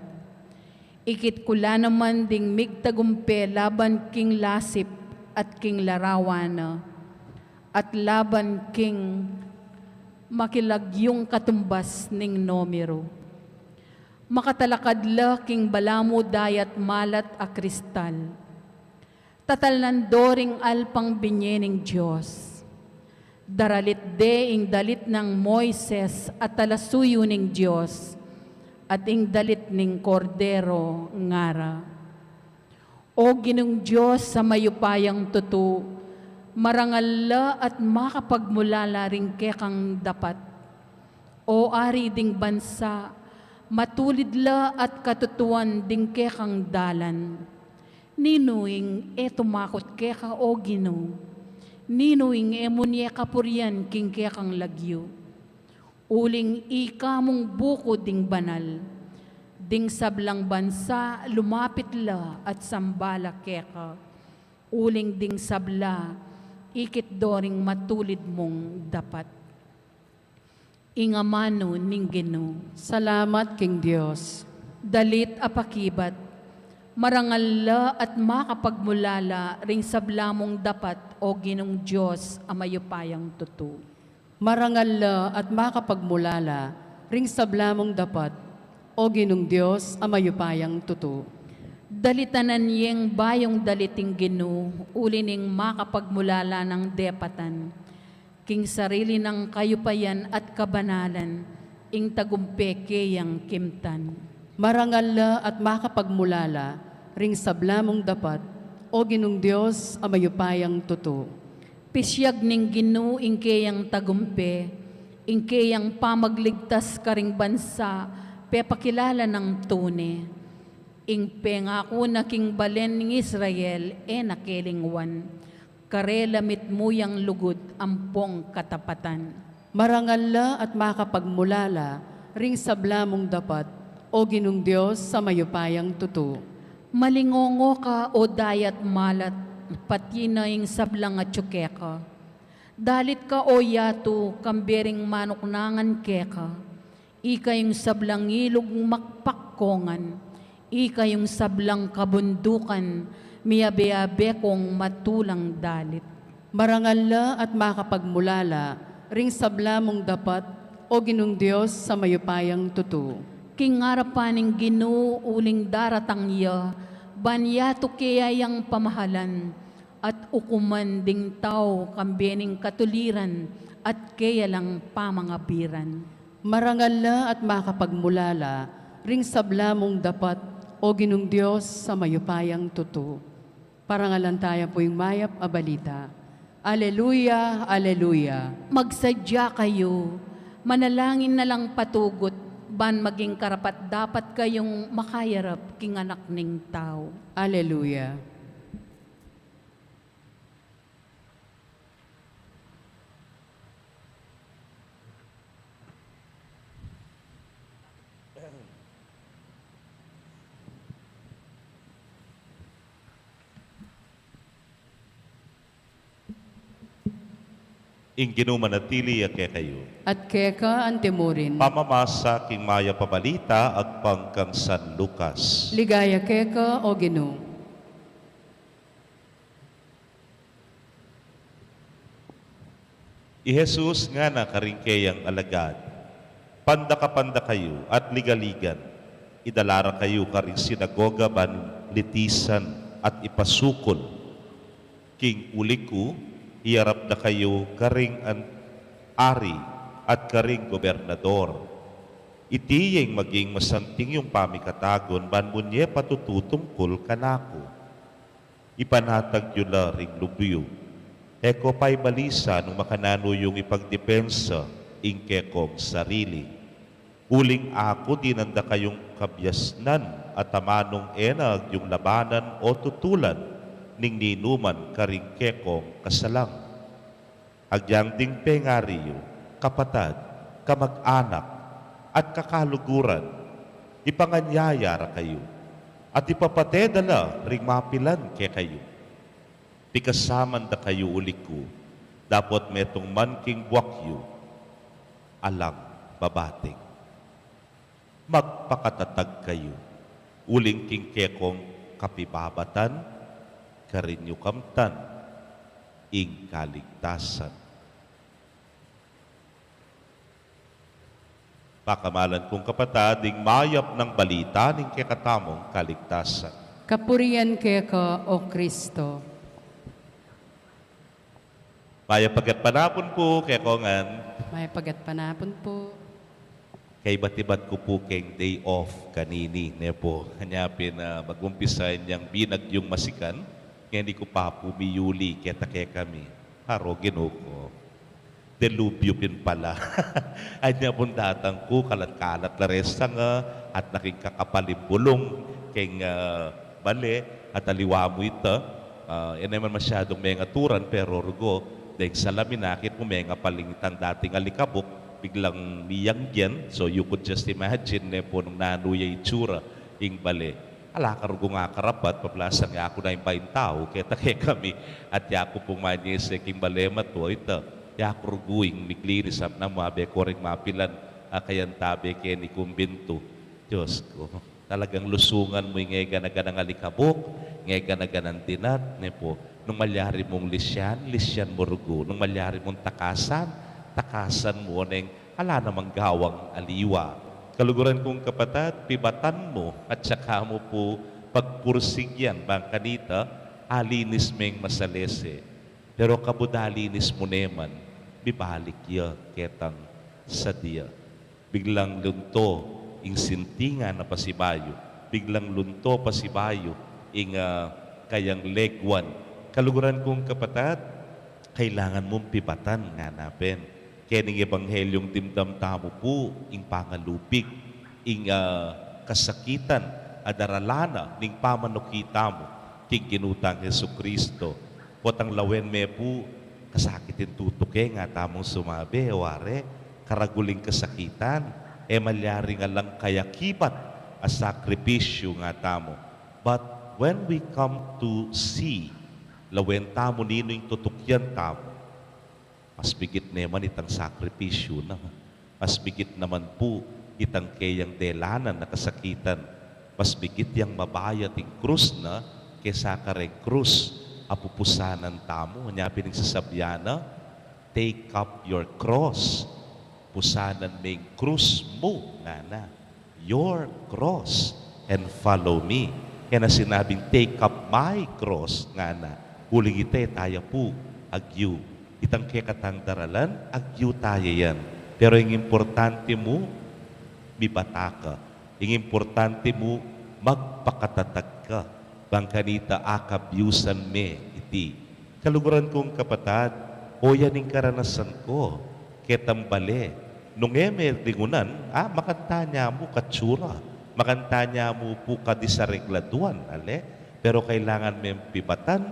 Ikit ku la naman ding migtagumpe laban king lasip at king larawan na, at laban king makilagyung katumbas ning numeru. Makatalakad la king balamu dayat malat a kristal. Tatalnan do ring alpang binye ning Dios. Daralit de ing dalit nang Moises a talasuyu ning Dios, at ing dalit ning Kordero ngara. O Ginung Dios a mayupayang tutu, marangal la at makapagmulala ring kekang dapat. O ari ding bansa, matulid la at katutuan ding kekang dalan. Ninu ing e tumakut keka, o Ginu? Ninu ing e mu ne kapurian king kekang lagyu? Uling ika mung buku ding banal. Ding sablang bansa lumapit la at samba la keka. Uling ding sabla, ikit do ring matulid mung dapat. Ing amanu ning Ginu. Salamat king Dios. Dalit a pakibat. Marangal la at makapagmulala ring sabla mung dapat, o Ginung Dios a mayupayang tutu. Marangal la at makapagmulala ring sabla mung dapat, o Ginung Dios a mayupayang tutu. Dalitanan yeng bayung dalit ing Ginu, uli ning makapagmulala nang depatan. King sarili nang kayupayan at kabanalan, ing tagumpe keyang kimtan. Marangal la at makapagmulala ring sabla mung dapat, O Ginung Dios a mayupayang tutu. Pisyag ning Ginu ing keyang tagumpe, ing keyang pamagligtas karing bansa, pepakilala nang tune. Ing pengaku na king balen ning Israel, e na kelingwan. Karela mitmu yang lugud ampong katapatan. Marangal la at makapagmulala ring sabla mung dapat, O Ginung Dios a mayupayang tutu. Malingongo ka, o dayat malat, pati na ing sablang atyu keka. Dalit ka, o yatu, kambe ring manuknangan keka. Ika ing sablang ilug makpakkongan, ika ing sablang kabundukan, miyabe-abe kong matulang dalit. Marangal la at makapagmulala ring sabla mung dapat, O Ginung Dios a mayupayang tutu. King arapan ning Ginu uling daratang ya, ban yatu keya yang pamahalan, at ukuman ding tau kambe ning katuliran at keya lang pamangabiran. Marangal la at makapagmulala ring sabla mung dapat, O Ginung Dios a mayupayang tutu. Parangalan taya pu ing mayap a balita. Aleluya, aleluya. Magsadya kayu, manalangin na lang patugut, ban maging karapat-dapat kayung makayarap king Anak ning Tau. Aleluya. Ing Ginu manatili ya kekayu. At keka antimurin. Pamamasa king mayap a balita agpang kang San Lucas. Ligaya keka, O Ginu. I Jesus ngana karing keyang alagad, pandaka-pandaka yu at liga-ligan, idala ra kayu karing sinagoga ban litisan at ipasukul. King uli ku, iyarap da kayu karing an-, ari at karing gobernador. Iti ya ing maging masanting yung pamikatagun ban munye patututungkul kanaku. Ipanatag yu la ring lub yu. E ko paibalisa nung makananu yung ipagdepensa ing kekong sarili. Uling aku dinan da kayung kabiasnan at amanung e na agyung labanan o tutulan ning ninuman karing kekong kasalang. Agyang ding pengari yu, kapatad, kamag-anak, at kakaluguran, ipanganyaya ra kayu, at ipapate da la ring mapilan kekayu. Pikasaman da kayu uli ku, dapot metung man king buak yu, alang babating. Magpakatatag kayu, uling king kekong kapibabatan, karin yu kamtan ing kaligtasan. Pakamalan kung kapatad, ing mayap nang balita ning kekatamung kaligtasan. Kapurian keka, O Kristo. Mayap a gatpanapun pu kekongan. Mayap a gatpanapun pu. Kaibat-ibat ku pu keng day off kanini, ne pu. Anya pin, ah, magumpisa inyang binagyung masikan, ngeni ku pa pu miyuli keta kekami. Haro, Ginu ku. Delubyo pin pala. Anya pung datang ku, kalat-kalat la reng sanga, at naking kakapal ing bulung keng, ah, bale, at aliwa mu ita, ah, e naman masyadung mengaturan, pero rugo, deng salamin akit mu mengapal ing itang dating alikabuk, biglang miyanggen. So you could just imagine, ne pu, nung nanu ya itsura ing bale. Ala ka rugung akarapat, pablasang yaku na ing baintau keta kekami, at yaku pung manyese king bale, matu, ita, yaku rugu ing miglinis, apna mu abe ko ring mapilan a kayantabe keni kumbintu. Dios ku, talagang lusungan mu ing e gana-ganang alikabuk, ing e gana-ganang dinat, ne pu. Nung malyari mung lisyan, lisyan mu rugu. Nung malyari mung takasan, takasan mu, oneng ala namang gawang aliwa. Kaluguran kung kapatad, pibatan mu at saka mu pu pagpursigyan bang kanita alinis meng masalese. Pero kabud alinis mu ne man, mibalik ya ketang sadya. Biglang lunto ing sintingan a pasibayu. Biglang lunto pasibayu ing, ah, kayang leguan. Kaluguran kung kapatad, kailangan mung pibatan ngana pin. Kening ebanghelyung dimdam tamu pu, ing pangalupig, ing, ah, kasakitan a daralan na ning pamanuki tamu king Ginu tang Jesucristo. Potang lawen me pu, kasakitan tutuke ngatamu sumabi, wari, karagul ing kasakitan, e malyaring alang kayakibat a sakripisyu ngatamu. But when we come to see, lawen tamu ninu ing tutukyan tamu, mas migit ne man itang sakripisyu na. Mas migit naman pu itang keyang delanan a kasakitan. Mas migit yang mabayat ing krus na kesa kareng krus a pupusanan tamu. Nya pin ing sasabian na, "Take up your cross." Pusanan me ing krus mu, ngana. "Your cross and follow me." E na sinabing, "Take up my cross," ngana. Uling ita e taya pu agyu. Itang kekatang daralan, agyu taya yan. Pero ing importante mu, mibata ka. Ing importante mu, magpakatatag ka. Bang kanita akabyusan me iti. Kaluguran kung kapatad, o yan ing karanasan ku, ketang bale. Nung e me lingunan, ah, makanita ne mu katsura, makanita ne mu pu kadisaregladuan, ale? Pero kailangan me pibatan,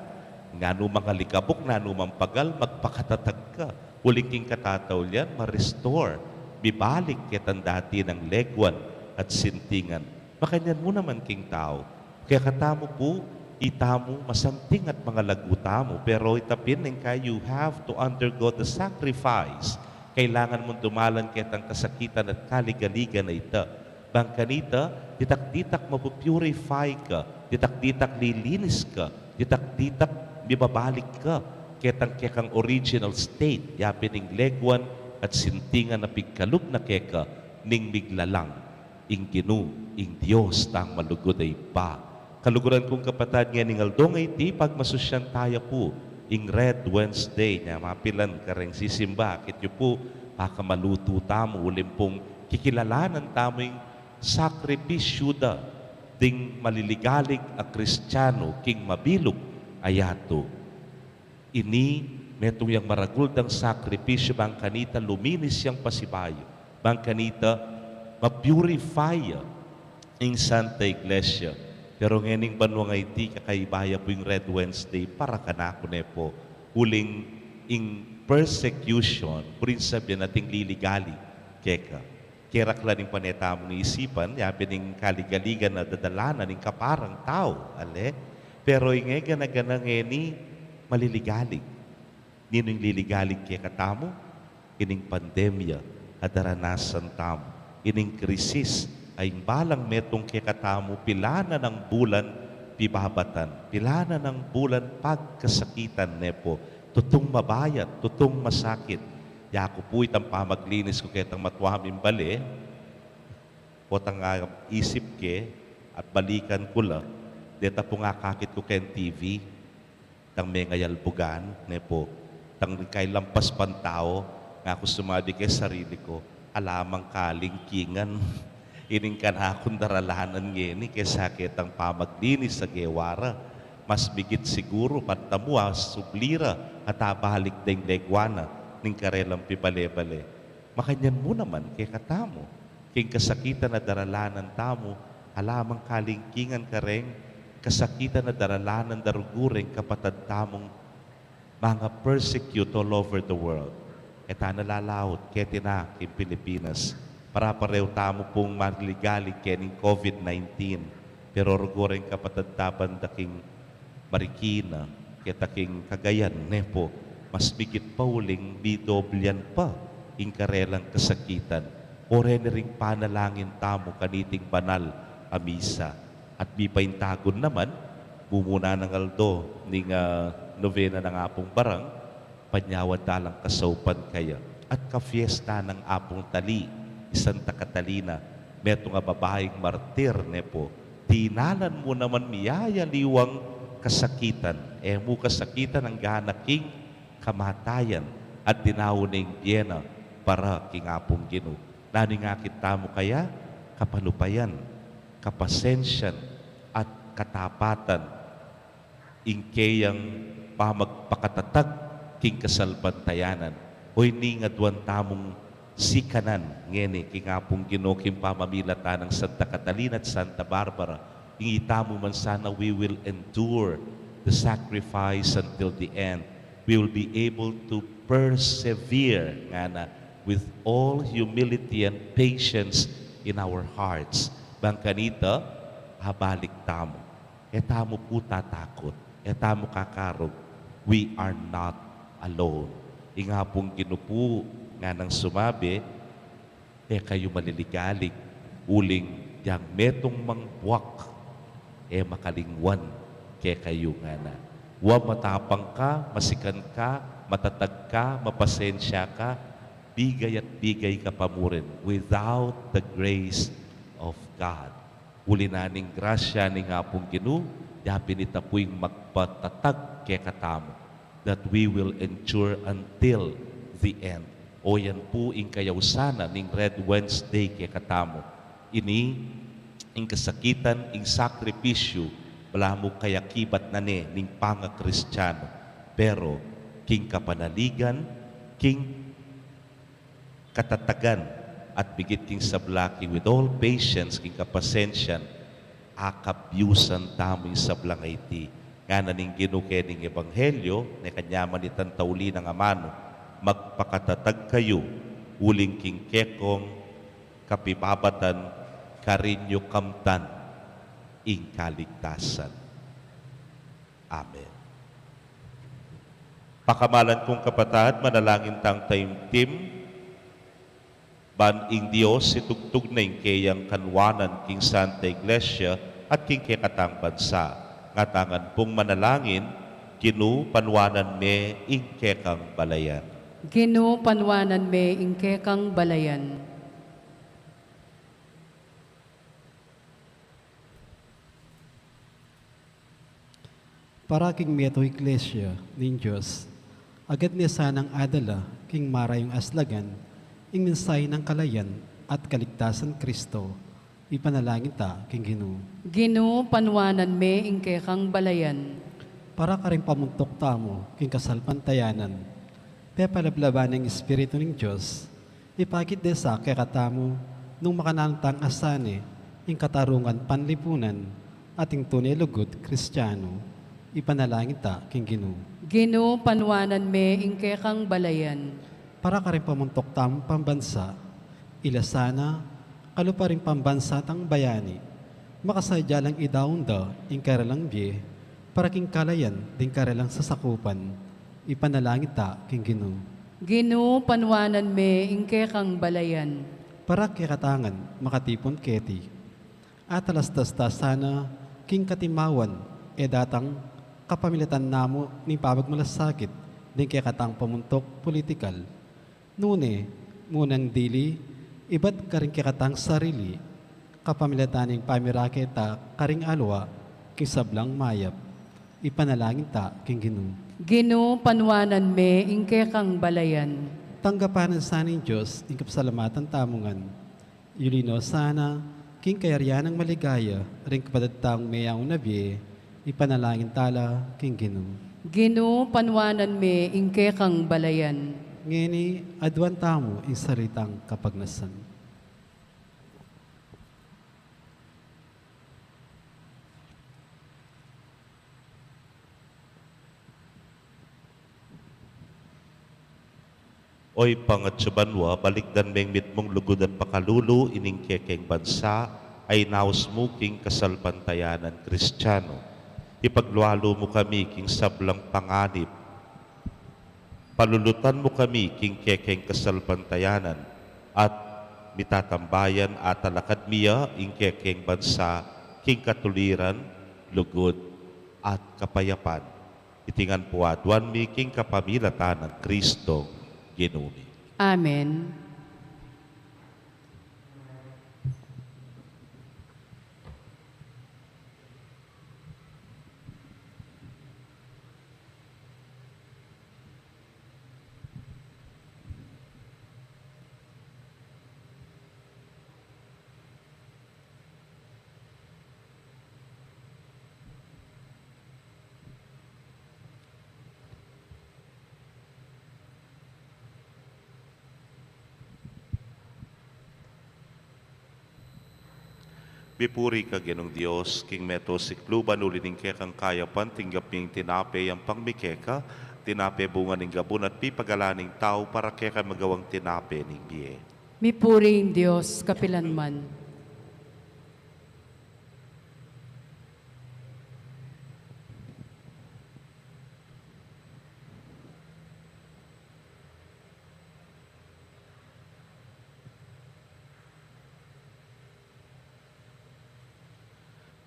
nganumang alikabuk, nanumang pagal, magpakatatag ka. Uling king katataulian, ma-restore, mibalik ketang dati nang leguan at sintingan. Makanyan mu naman king tau. Kekatamu pu, itamu masanting at mangalagu tamu, pero ita pin ning ka, you have to undergo the sacrifice. Kailangan mung dumalan ketang kasakitan at kaligaligan a ita. Bang kanita, ditak-ditak mapu-purify ka, ditak-ditak lilinis ka, ditak-ditak mibabalik ka ketang kekang original state, yapin ing leguan at sintingan a pigkalub na keka ning miglalang ing Ginu, ing Dios tang malugud a Ibpa. Kaluguran kung kapatad, ngening aldo a iti, pagmasusyan taya pu ing Red Wednesday, nya mapilan kareng sisimba, akit yu pu, pakamalutu tamu, uling pung kikilalanan tamu ing sakripisyu da ding maliligalig a Kristianu king mabilug a yatu. Ini, metung yang maragul dang sakripisyu bang kanita luminis yang pasibayu, bang kanita ma-purify ya ing Santa Iglesia. Pero ngening banua a iti, kakaiba ya pu ing Red Wednesday para kanaku, ne pu, uling ing persecution, puring sabian ating liligalig keka. Keraklan ing pane tamung isipan, yapin ing kaligaligan a dadalanan ning kaparang tau, ale? Pero ing e gana-gana ngeni maliligalig. Ninu ing liligalig kekatamu? Ining pandemya a daranasan tamu, ining krisis a ing balang metung kekatamu, pilan nang bulan pibabatan, pilan nang bulan pagkasakitan, ne pu, tutung mabayat, tutung masakit. Yaku pu itang pamaglinis ku ketang matua ming bale, potang, ah, isip ke at balikan ku la, deta pung akakit ku keng T V, tang mengayalbugan, ne pu, tang kailampas pang tau, ngaku sumabi ke sarili ku, "Ala mang kalingkingan ining kanakung daralanan ngeni kesa ketang pamaglinis a gewa ra. Mas migit siguru pang tamu, ah, subli ra at abalik deng leguan na ning karelang pibale-bale." Makanyan mu naman kekatamu, king kasakitan a daralanan tamu, ala mang kalingkingan kareng kasakitan a daralanan da rugu reng kapatad tamung manga persecute all over the world. E ta na lalaut keti na king Pilipinas, pare-parehu tamu pung maliligalig kening COVID nineteen. Pero rugu reng kapatad ta banda king Marikina, keta king Cagayan, ne pu, mas migit pa uling midoblian pa ing karelang kasakitan. O reni ring panalangin tamu kaniting banal a misa. At mipaintagun naman, mumuna nang aldo ning, ah, novena nang Apung Barang, panyawad da lang kasaupan kaya at kafiesta nang Apung Tali, i Santa Catalina, metung a babaing martir, ne pu, dinalan mu naman miyayaliwang kasakitan, e mu kasakitan anggang king kamatayan, at dinaun ne ing bie na para king Apung Ginu. Nanu ing akit tamu kaya? Kapanupayan, kapasensyan, at katapatan. ing keyang pamagpakatatag king kasalpantayanan. O ini ing aduan tamung sikanan ngeni king Apung Ginu king pamamilatan nang Santa Catalina at Santa Barbara. Ing itamu man sana, we will endure the sacrifice until the end. We will be able to persevere, ngana, with all humility and patience in our hearts. Bang kanita, abalik tamu. E tamu pu tatakut, e tamu kakarug. We are not alone. Ing Apung Ginu pu nganang sumabi, e kayu maliligalig, uling yang metung mang buak, e makalingwan kekayu, ngana. Wa, matapang ka, masikan ka, matatag ka, mapasensya ka, bigay at bigay ka pa mu rin without the grace of God. Uli na ning grasya ning Apung Ginu, yapin ita pu ing magpatatag kekatamu, that we will endure until the end. O yan pu ing kayausan na ning Red Wednesday kekatamu. Ini ing kasakitan, ing sakripisyu, balamu kayakibat na ne ning pangakristianu. Pero king kapanaligan, king katatagan, at migit king sabla, king with all patience, king kapasensyan, akabyusan tamu ing sablang iti. Ngana ning Ginu kening ebanghelyo, ne kanyaman itang tauli nang amanu, magpakatatag kayu, uling king kekong kapibabatan, karin yu kamtan ing kaligtasan. Amen. Pakamalan kung kapatad, manalangin tang taimtim, ban ing Dios itugtug na ing keyang kanwanan king Santa Iglesia at king kekatang bansa. Ngatangan pung manalangin, Ginu, panwanan me ing kekang balayan. Ginu, panwanan me ing kekang balayan. Para king metung Iglesia ning Dios, agad ne sanang adala king marayung aslagan ing mensahe nang kalayan at kaligtasan Kristo, ipanalangin ta king Ginu. Ginu, panwanan me ing kekang balayan. Para karing pamuntuk tamu king kasalpantayanan, pepalablaban ning Espiritu ning Dios, ipakit de sa kekatamu nung makananu tang asane ing katarungan panlipunan at ing tune lugud Kristianu. Ipanalangin ta king Ginu. Ginu, panwanan me ing kekang balayan. Para karing pamuntuk tamung pambansa, ila sana kalupa ring pambansa tang bayani, makasadya lang idaun da ing karalang bie para king kalayan ding karalang sasakupan. Ipanalangin ta king Ginu. Ginu, panwanan me ing kekang balayan. Para kekatangan makatipun keti, atalastas ta sana king katimawan e datang kapamilatan namu ning pamagmalasakit ding kekatang pamuntuk politikal. Nune, munang dili, ibat karing kekatang sarili, kapamilatan ning pamirake ta karing aliwa king sablang mayap. Ipanalangin ta king Ginu. Ginu, panwanan me ing kekang balayan. Tanggapan na sa ning Dios ing kapasalamatan tamu ngan. Yuli no sana king kayarian nang maligaya ring kapatad tang meyaun na bie. Ipanalangin ta la king Ginu. Ginu, panwanan me ing kekang balayan. Ngeni, aduan tamu ing sarili tang kapagnasan. O Ibpa a atsu banua, balikdan meng mitmung lugud at pakalulu ining kekeng bansa a inaus mu king kasalpantayanan Kristianu. Ipaglualu mu kami king sablang panganib. Palulutan mu kami king kekeng kasalpantayanan, at mitatambayan a talakad mi ya ing kekeng bansa king katuliran, lugud, at kapayapan. Iti ngan pu aduan mi king kapamilatan nang Kristong Ginu mi. Amen. Mipuri ka, Ginung Dios, king meto sikluban, uli ning kekang kayapan tinggap mi ing tinape, yampang mi keka, tinape bunga ning gabun at pipagalan ning tau, para kekami magawang tinape ning bie. Mipuri ing Dios kapilanman.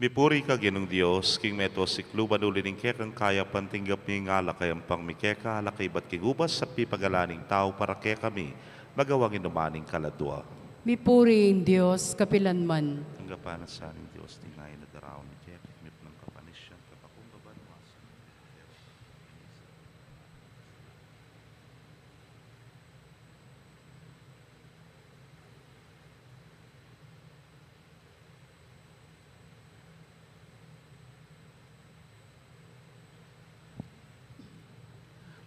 Mipuri ka, Ginung Dios, king meto sikluban, uli ning kekang kayapan tinggap mi ing alak a yampang mi keka, alak a ibat king ubas at pipagalan ning tau, para kekami magawang inuman ning kaladua. Mipuri ing Dios kapilanman. Tanggapan na sa ning Dios ning ain a daraun mi keka, ikmit nang kapanisian, kapakumbaban, wasa.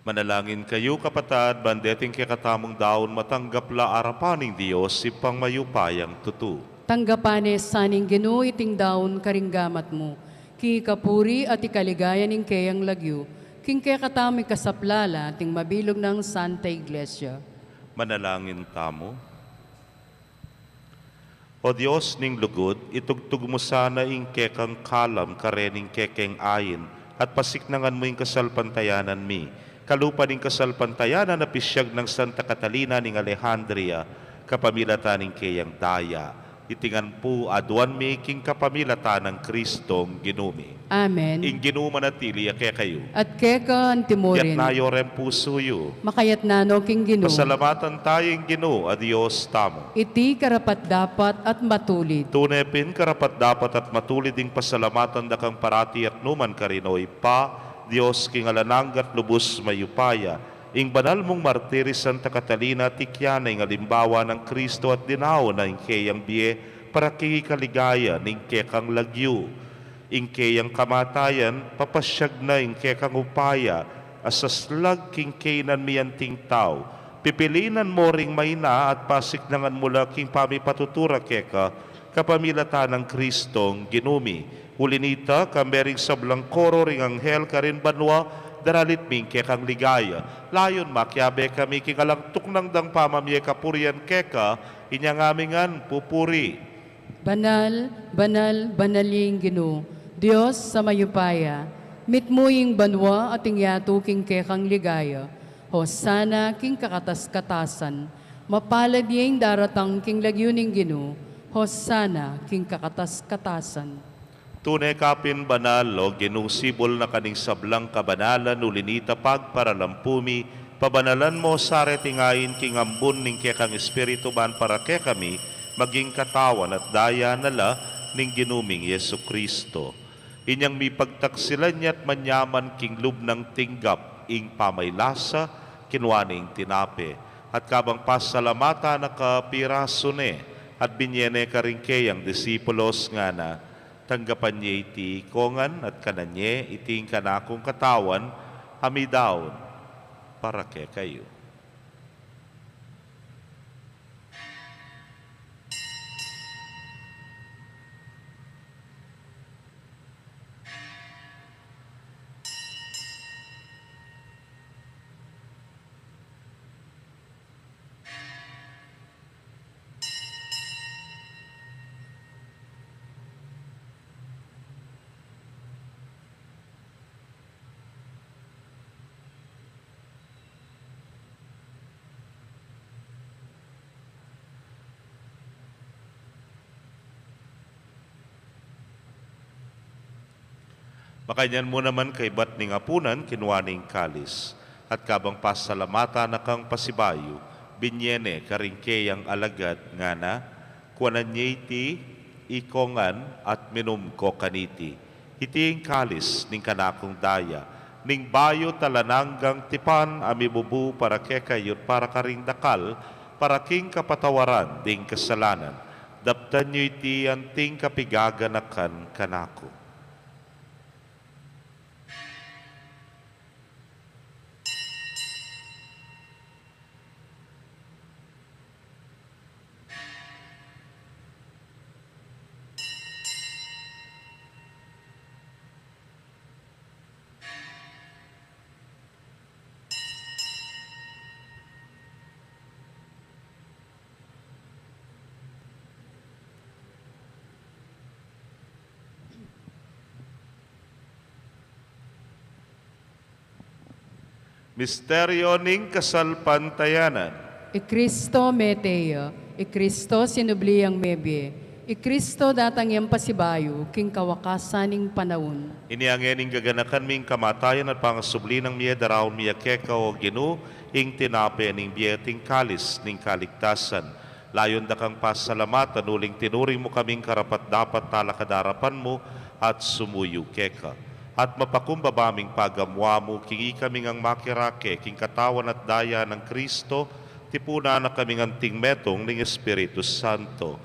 Manalangin kayu, kapatad, ban deting kekatamung daun matanggap la arapan ning Dios, Ibpang mayupayang tutu. Tanggapan ne sa ning Ginu iting daun karing gamat mu, king ikapuri at ikaligaya ning keyang lagyu, king kekatamung ikasaplala at ning mabilug nang Santa Iglesia. Manalangin tamu. O Dios ning lugud, itugtug mu sana ing kekang kalam karening kekeng ain, at pasiknangan mu ing kasalpantayanan mi, kalupa ning kasalpantayanan a pisyag nang Santa Catalina ning Alejandria, kapamilatan ning keyang daya. Iti ngan pu aduan mi king kapamilatan nang Kristong Ginu mi. Amen. Ing Ginu manatili ya kekayu. At keka antimurin. Itas yu reng pusu yu. Makaitas no king Ginu. Pasalamatan taya ing Ginu a Dios tamu. Iti karapat-dapat at matulid. Tune pin karapat-dapat at matulid ing pasalamatan da kang parati at nukarin man, O Ibpa, Dios king alang angga at lubus mayupaya. Ing banal mung martir i Santa Catalina, tikyan na ing alimbawa nang Kristo at dinaun na ing keyang bie para king ikaligaya ning kekang lagyu. Ing keyang kamatayan, papasyag na ing kekang upaya a saslag king kainan mi anting tau. Pipilinan mu ring maina at pasiknangan mu la king pamipatutura keka, kapamilatan nang Kristong Ginu mi. Uli nita, kambe ring sablang koro ring anghel karin banua, daralit mi ing kekang ligaya. Layun makiabe kami king alang tuknang dang pamamie kapurian keka, inya ngan mi ngan pupuri. Banal, banal, banal ya ing Ginu, Dios a mayupaya. Mitmu ing banua at ing yatu king kekang ligaya. Hosana king kakatas-katasan. Mapalad ya ing daratang king lagyu ning Ginu. Hosana king kakatas-katasan. Tune ka pin banal, O Ginu, sibul na ka ning sablang kabanalan, uli nita pagparalampu mi, pabanalan mo sa reting ain king ambun ning kekang Espiritu, ban para kekami maging katawan at daya na la ning Ginu ming Jesucristo. Inyang mipagtaksilan ya at manyaman king lub nang tinggap ing pamaylasa, kinua ne ing tinape, at kabang pasalamatan na ka, pirasu ne, at binye ne karing keyang disipulos, ngana: Tanggapan ye iti ikongan at kanan ye, iti ing kanakung katawan a midaun para kekayu. Makanyan mu naman kaibat ning apunan, kinua ne ing kalis, at kabang pasalamatan na kang pasibayu, binye ne karing keyang alagad, ngana: Kuanan ye iti, ikongan, at minum ko kaniti. Iti ing kalis ning kanakung daya, ning bayu at alang anggang tipan, a mibubu para kekayu at para karing dakal, para king kapatawaran ding kasalanan. Daptan yu iti anting kapigaganakan kanaku. Misteryo ning kasalpantayanan. I Kristo mete ya, i Kristo sinubli yang mebie, i Kristo datang yang pasibayu king kawakasan ning panaun. Inya ngening gaganakan mi ing kamatayan at pangasubli nang mie, daraun mi ya keka, o Ginu, ing tinape ning bie at ing kalis ning kaligtasan. Layun da kang pasalamatan uling tinuring mu kaming karapat-dapat talakad king arapan mu at sumuyu keka. At mapakumbaba ming pagamu-amu king ikami ngang makirake king katawan at daya nang Kristo, tipunan na kaming anting metung ning Espiritu Santo.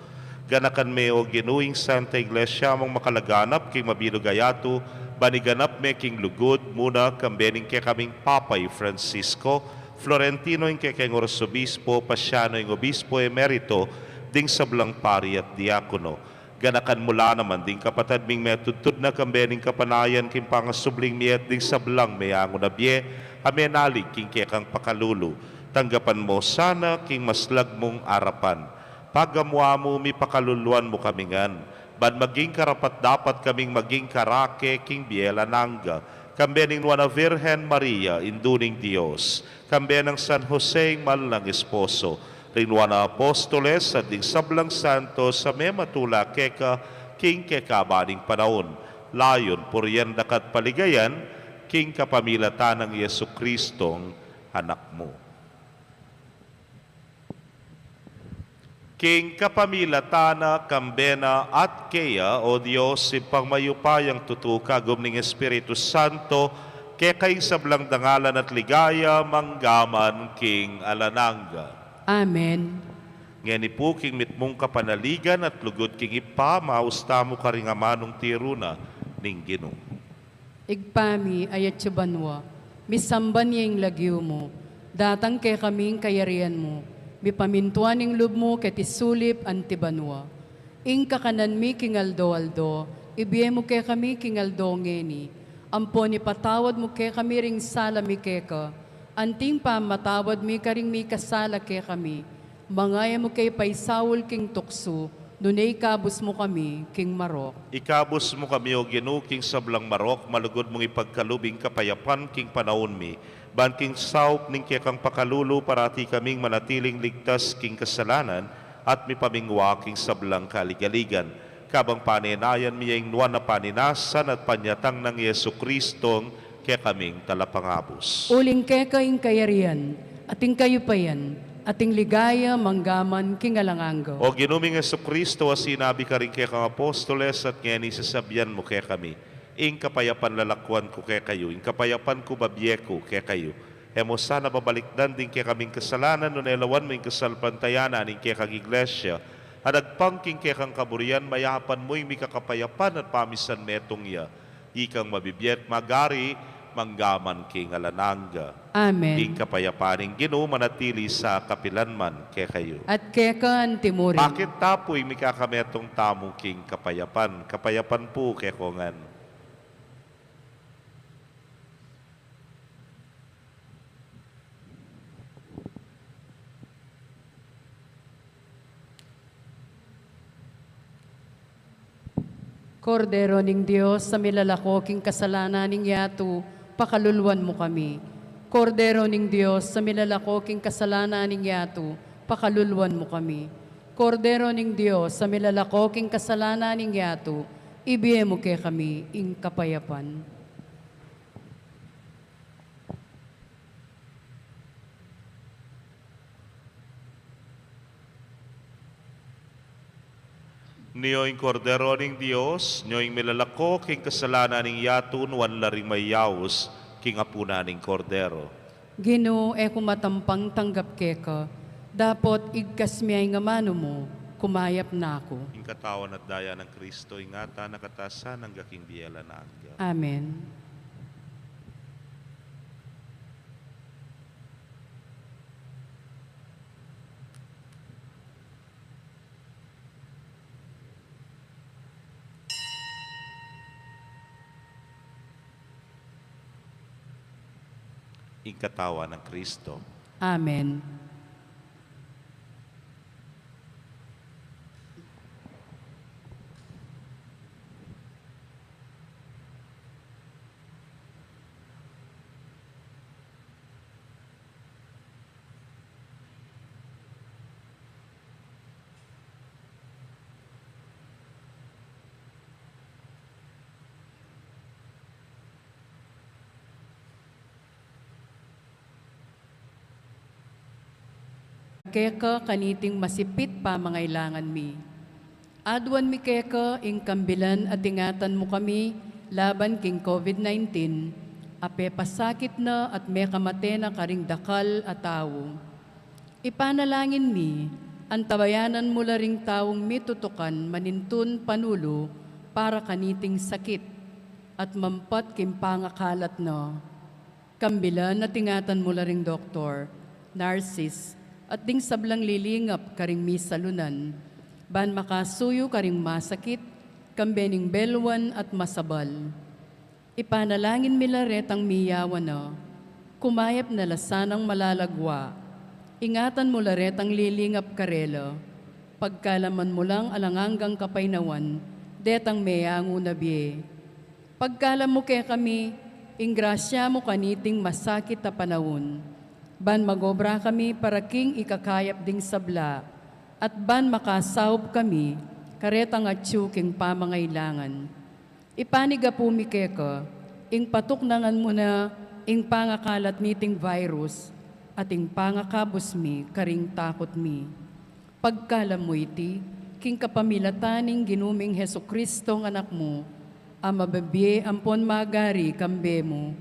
Ganakan me, o Ginu, ing Santa Iglesia mung makalaganap king mabilug a yatu, ban iganap me king lugud mu na kambe ning kekaming Papa i Francisco, Florentino ing kekeng Arsobispo, Pasiano ing Obispo Emerito, ding sablang pari at diakono. Ganakan mu la naman ding kapatad ming metudtud na kambe ning kapanayan king pangasubling mie at ding sablang meangu na bie a menalig king kekang pakalulu. Tanggapan mu la sana king maslag mung arapan. Pagamu-amu mi, pakaluluan mu kami ngan, ban maging karapat-dapat kaming maging karake king bie alang angga, kambe ning Nuan a Virgen Maria, Indu ning Dios, kambe nang San Jose ing mal nang esposo, ring Nuan a Apostoles, at ding sablang santos a mematula keka king kekaba ning panaun, layun purian da ka at paligayan, king kapamilatan nang Jesucristong Anak mu. King kapamilatan na, kambe na, at keya, o Dios, Ibpang mayupayang tutu, kagum ning Espiritu Santo, keka ing sablang dangalan at ligaya, mangga man king alang angga. Amen. Ngeni pu king mitmung kapanaligan at lugud king Ibpa, maus tamu karing amanung tiru na ning Ginu. Ibpa mi, atsu ka banua, misamban ya ing lagyu mu, datang kekami ing kayarian mu, mipamintuan ing lub mu keti sulip anti banua. Ing kakanan mi king aldo-aldo, ibie mu kekami king aldo ngeni, ampon ipatawad mu kekami ring sala mi keka, anting pamamatawad mi karing mikasala kekami, manga e mu ke paisaul king tuksu, nune ikabus mu kami king marok. Ikabus mu kami, o Ginu, king sablang marok, malugud mung ipagkalub ing kapayapan king panaun mi, ban king saup ning kekang pakalulu parati kaming manatiling ligtas king kasalanan at mipamingwa king sablang kaligaligan. Kabang panenayan mi ya ing nuan a paninasan at panyatang nang Jesucristong kekaming Talapangabus. Uling keka ing kayarian, at ing kayupayan, at ing ligaya, mangga man king alang angga. O Ginu ming Jesucristo, a sinabi karing kekang apostoles, at ngeni sasabian mu kekami, ing kapayapan lalakuan ku kekayu, ing kapayapan ku babie ku kekayu. E mu sana babalikdan ding kekaming kasalanan, nune lawan mu ing kasalpantayanan ning kekang Iglesia, a agpang king kekang kaburian, mayapan mu ing mikakapayapan at pamisan metung ya, ikang mabibie at magari, mangga man king alang angga. Amen. Ing kapayapan ning Ginu manatili sa kapilan man kekayu. At keka anti murin. Pakit ta pu ing mikakametung tamu king kapayapan, kapayapan pu kekongan. Kordero ning Dios, a milalako king kasalanan ning yatu, pakaluluan mu kami. Kordero ning Dios, a milalako king kasalanan ning yatu, pakaluluan mu kami. Kordero ning Dios, a milalako king kasalanan ning yatu, ibie mu kekami ing kapayapan. Nyo ing Kordero ning Dios, nyo ing milalako king kasalanan ning yatu, nuan la ring mayaus king apunan ning Kordero. Ginu, e ku matampang tanggap keka, dapot igkas mu ing amanu mu, kumayap na ku. Ing katawan at daya nang Kristo, ingatan na katasan angga king bie alang angga. Amen. Ing katawan nang Kristo. Amen. keka kaniting masipit pamangailangan mi. Aduan mi keka ing kambilan at ingatan mu kami laban king COVID nineteen, a pepasakit na at mekamate na karing dakal a tau. Ipanalangin mi, antabayanan mu la ring taung mitutukan manintun panulu para kaniting sakit at mampat king pangakalat na. Kambilan at ingatan mu la ring doktor, nurses, at ding sablang lilingap karing misalunan, ban makasuyu karing masakit, kambe ning belwan at masabal. Ipanalangin mi la retang miyawan na, kumayap na la sanang malalagwa. Ingatan mu la retang lilingap karela, pagkalaman mu lang alang anggang kapaynawan, detang meyangu na bie. Pagkalam mu kekami, ing grasya mu kaniting masakit a panaun, ban magobra kami para king ikakayap ding sabla, at ban makasaup kami karetang atyu king pamangailangan. Ipanigapu mi keka, ing patuknangan mu na ing pangakalat niting virus, at ing pangakabus mi karing takut mi. Pagkalam mu iti, king kapamilatan ning Ginu ming Jesucristo a Anak mu, a mabibie ampon magari kambe mu,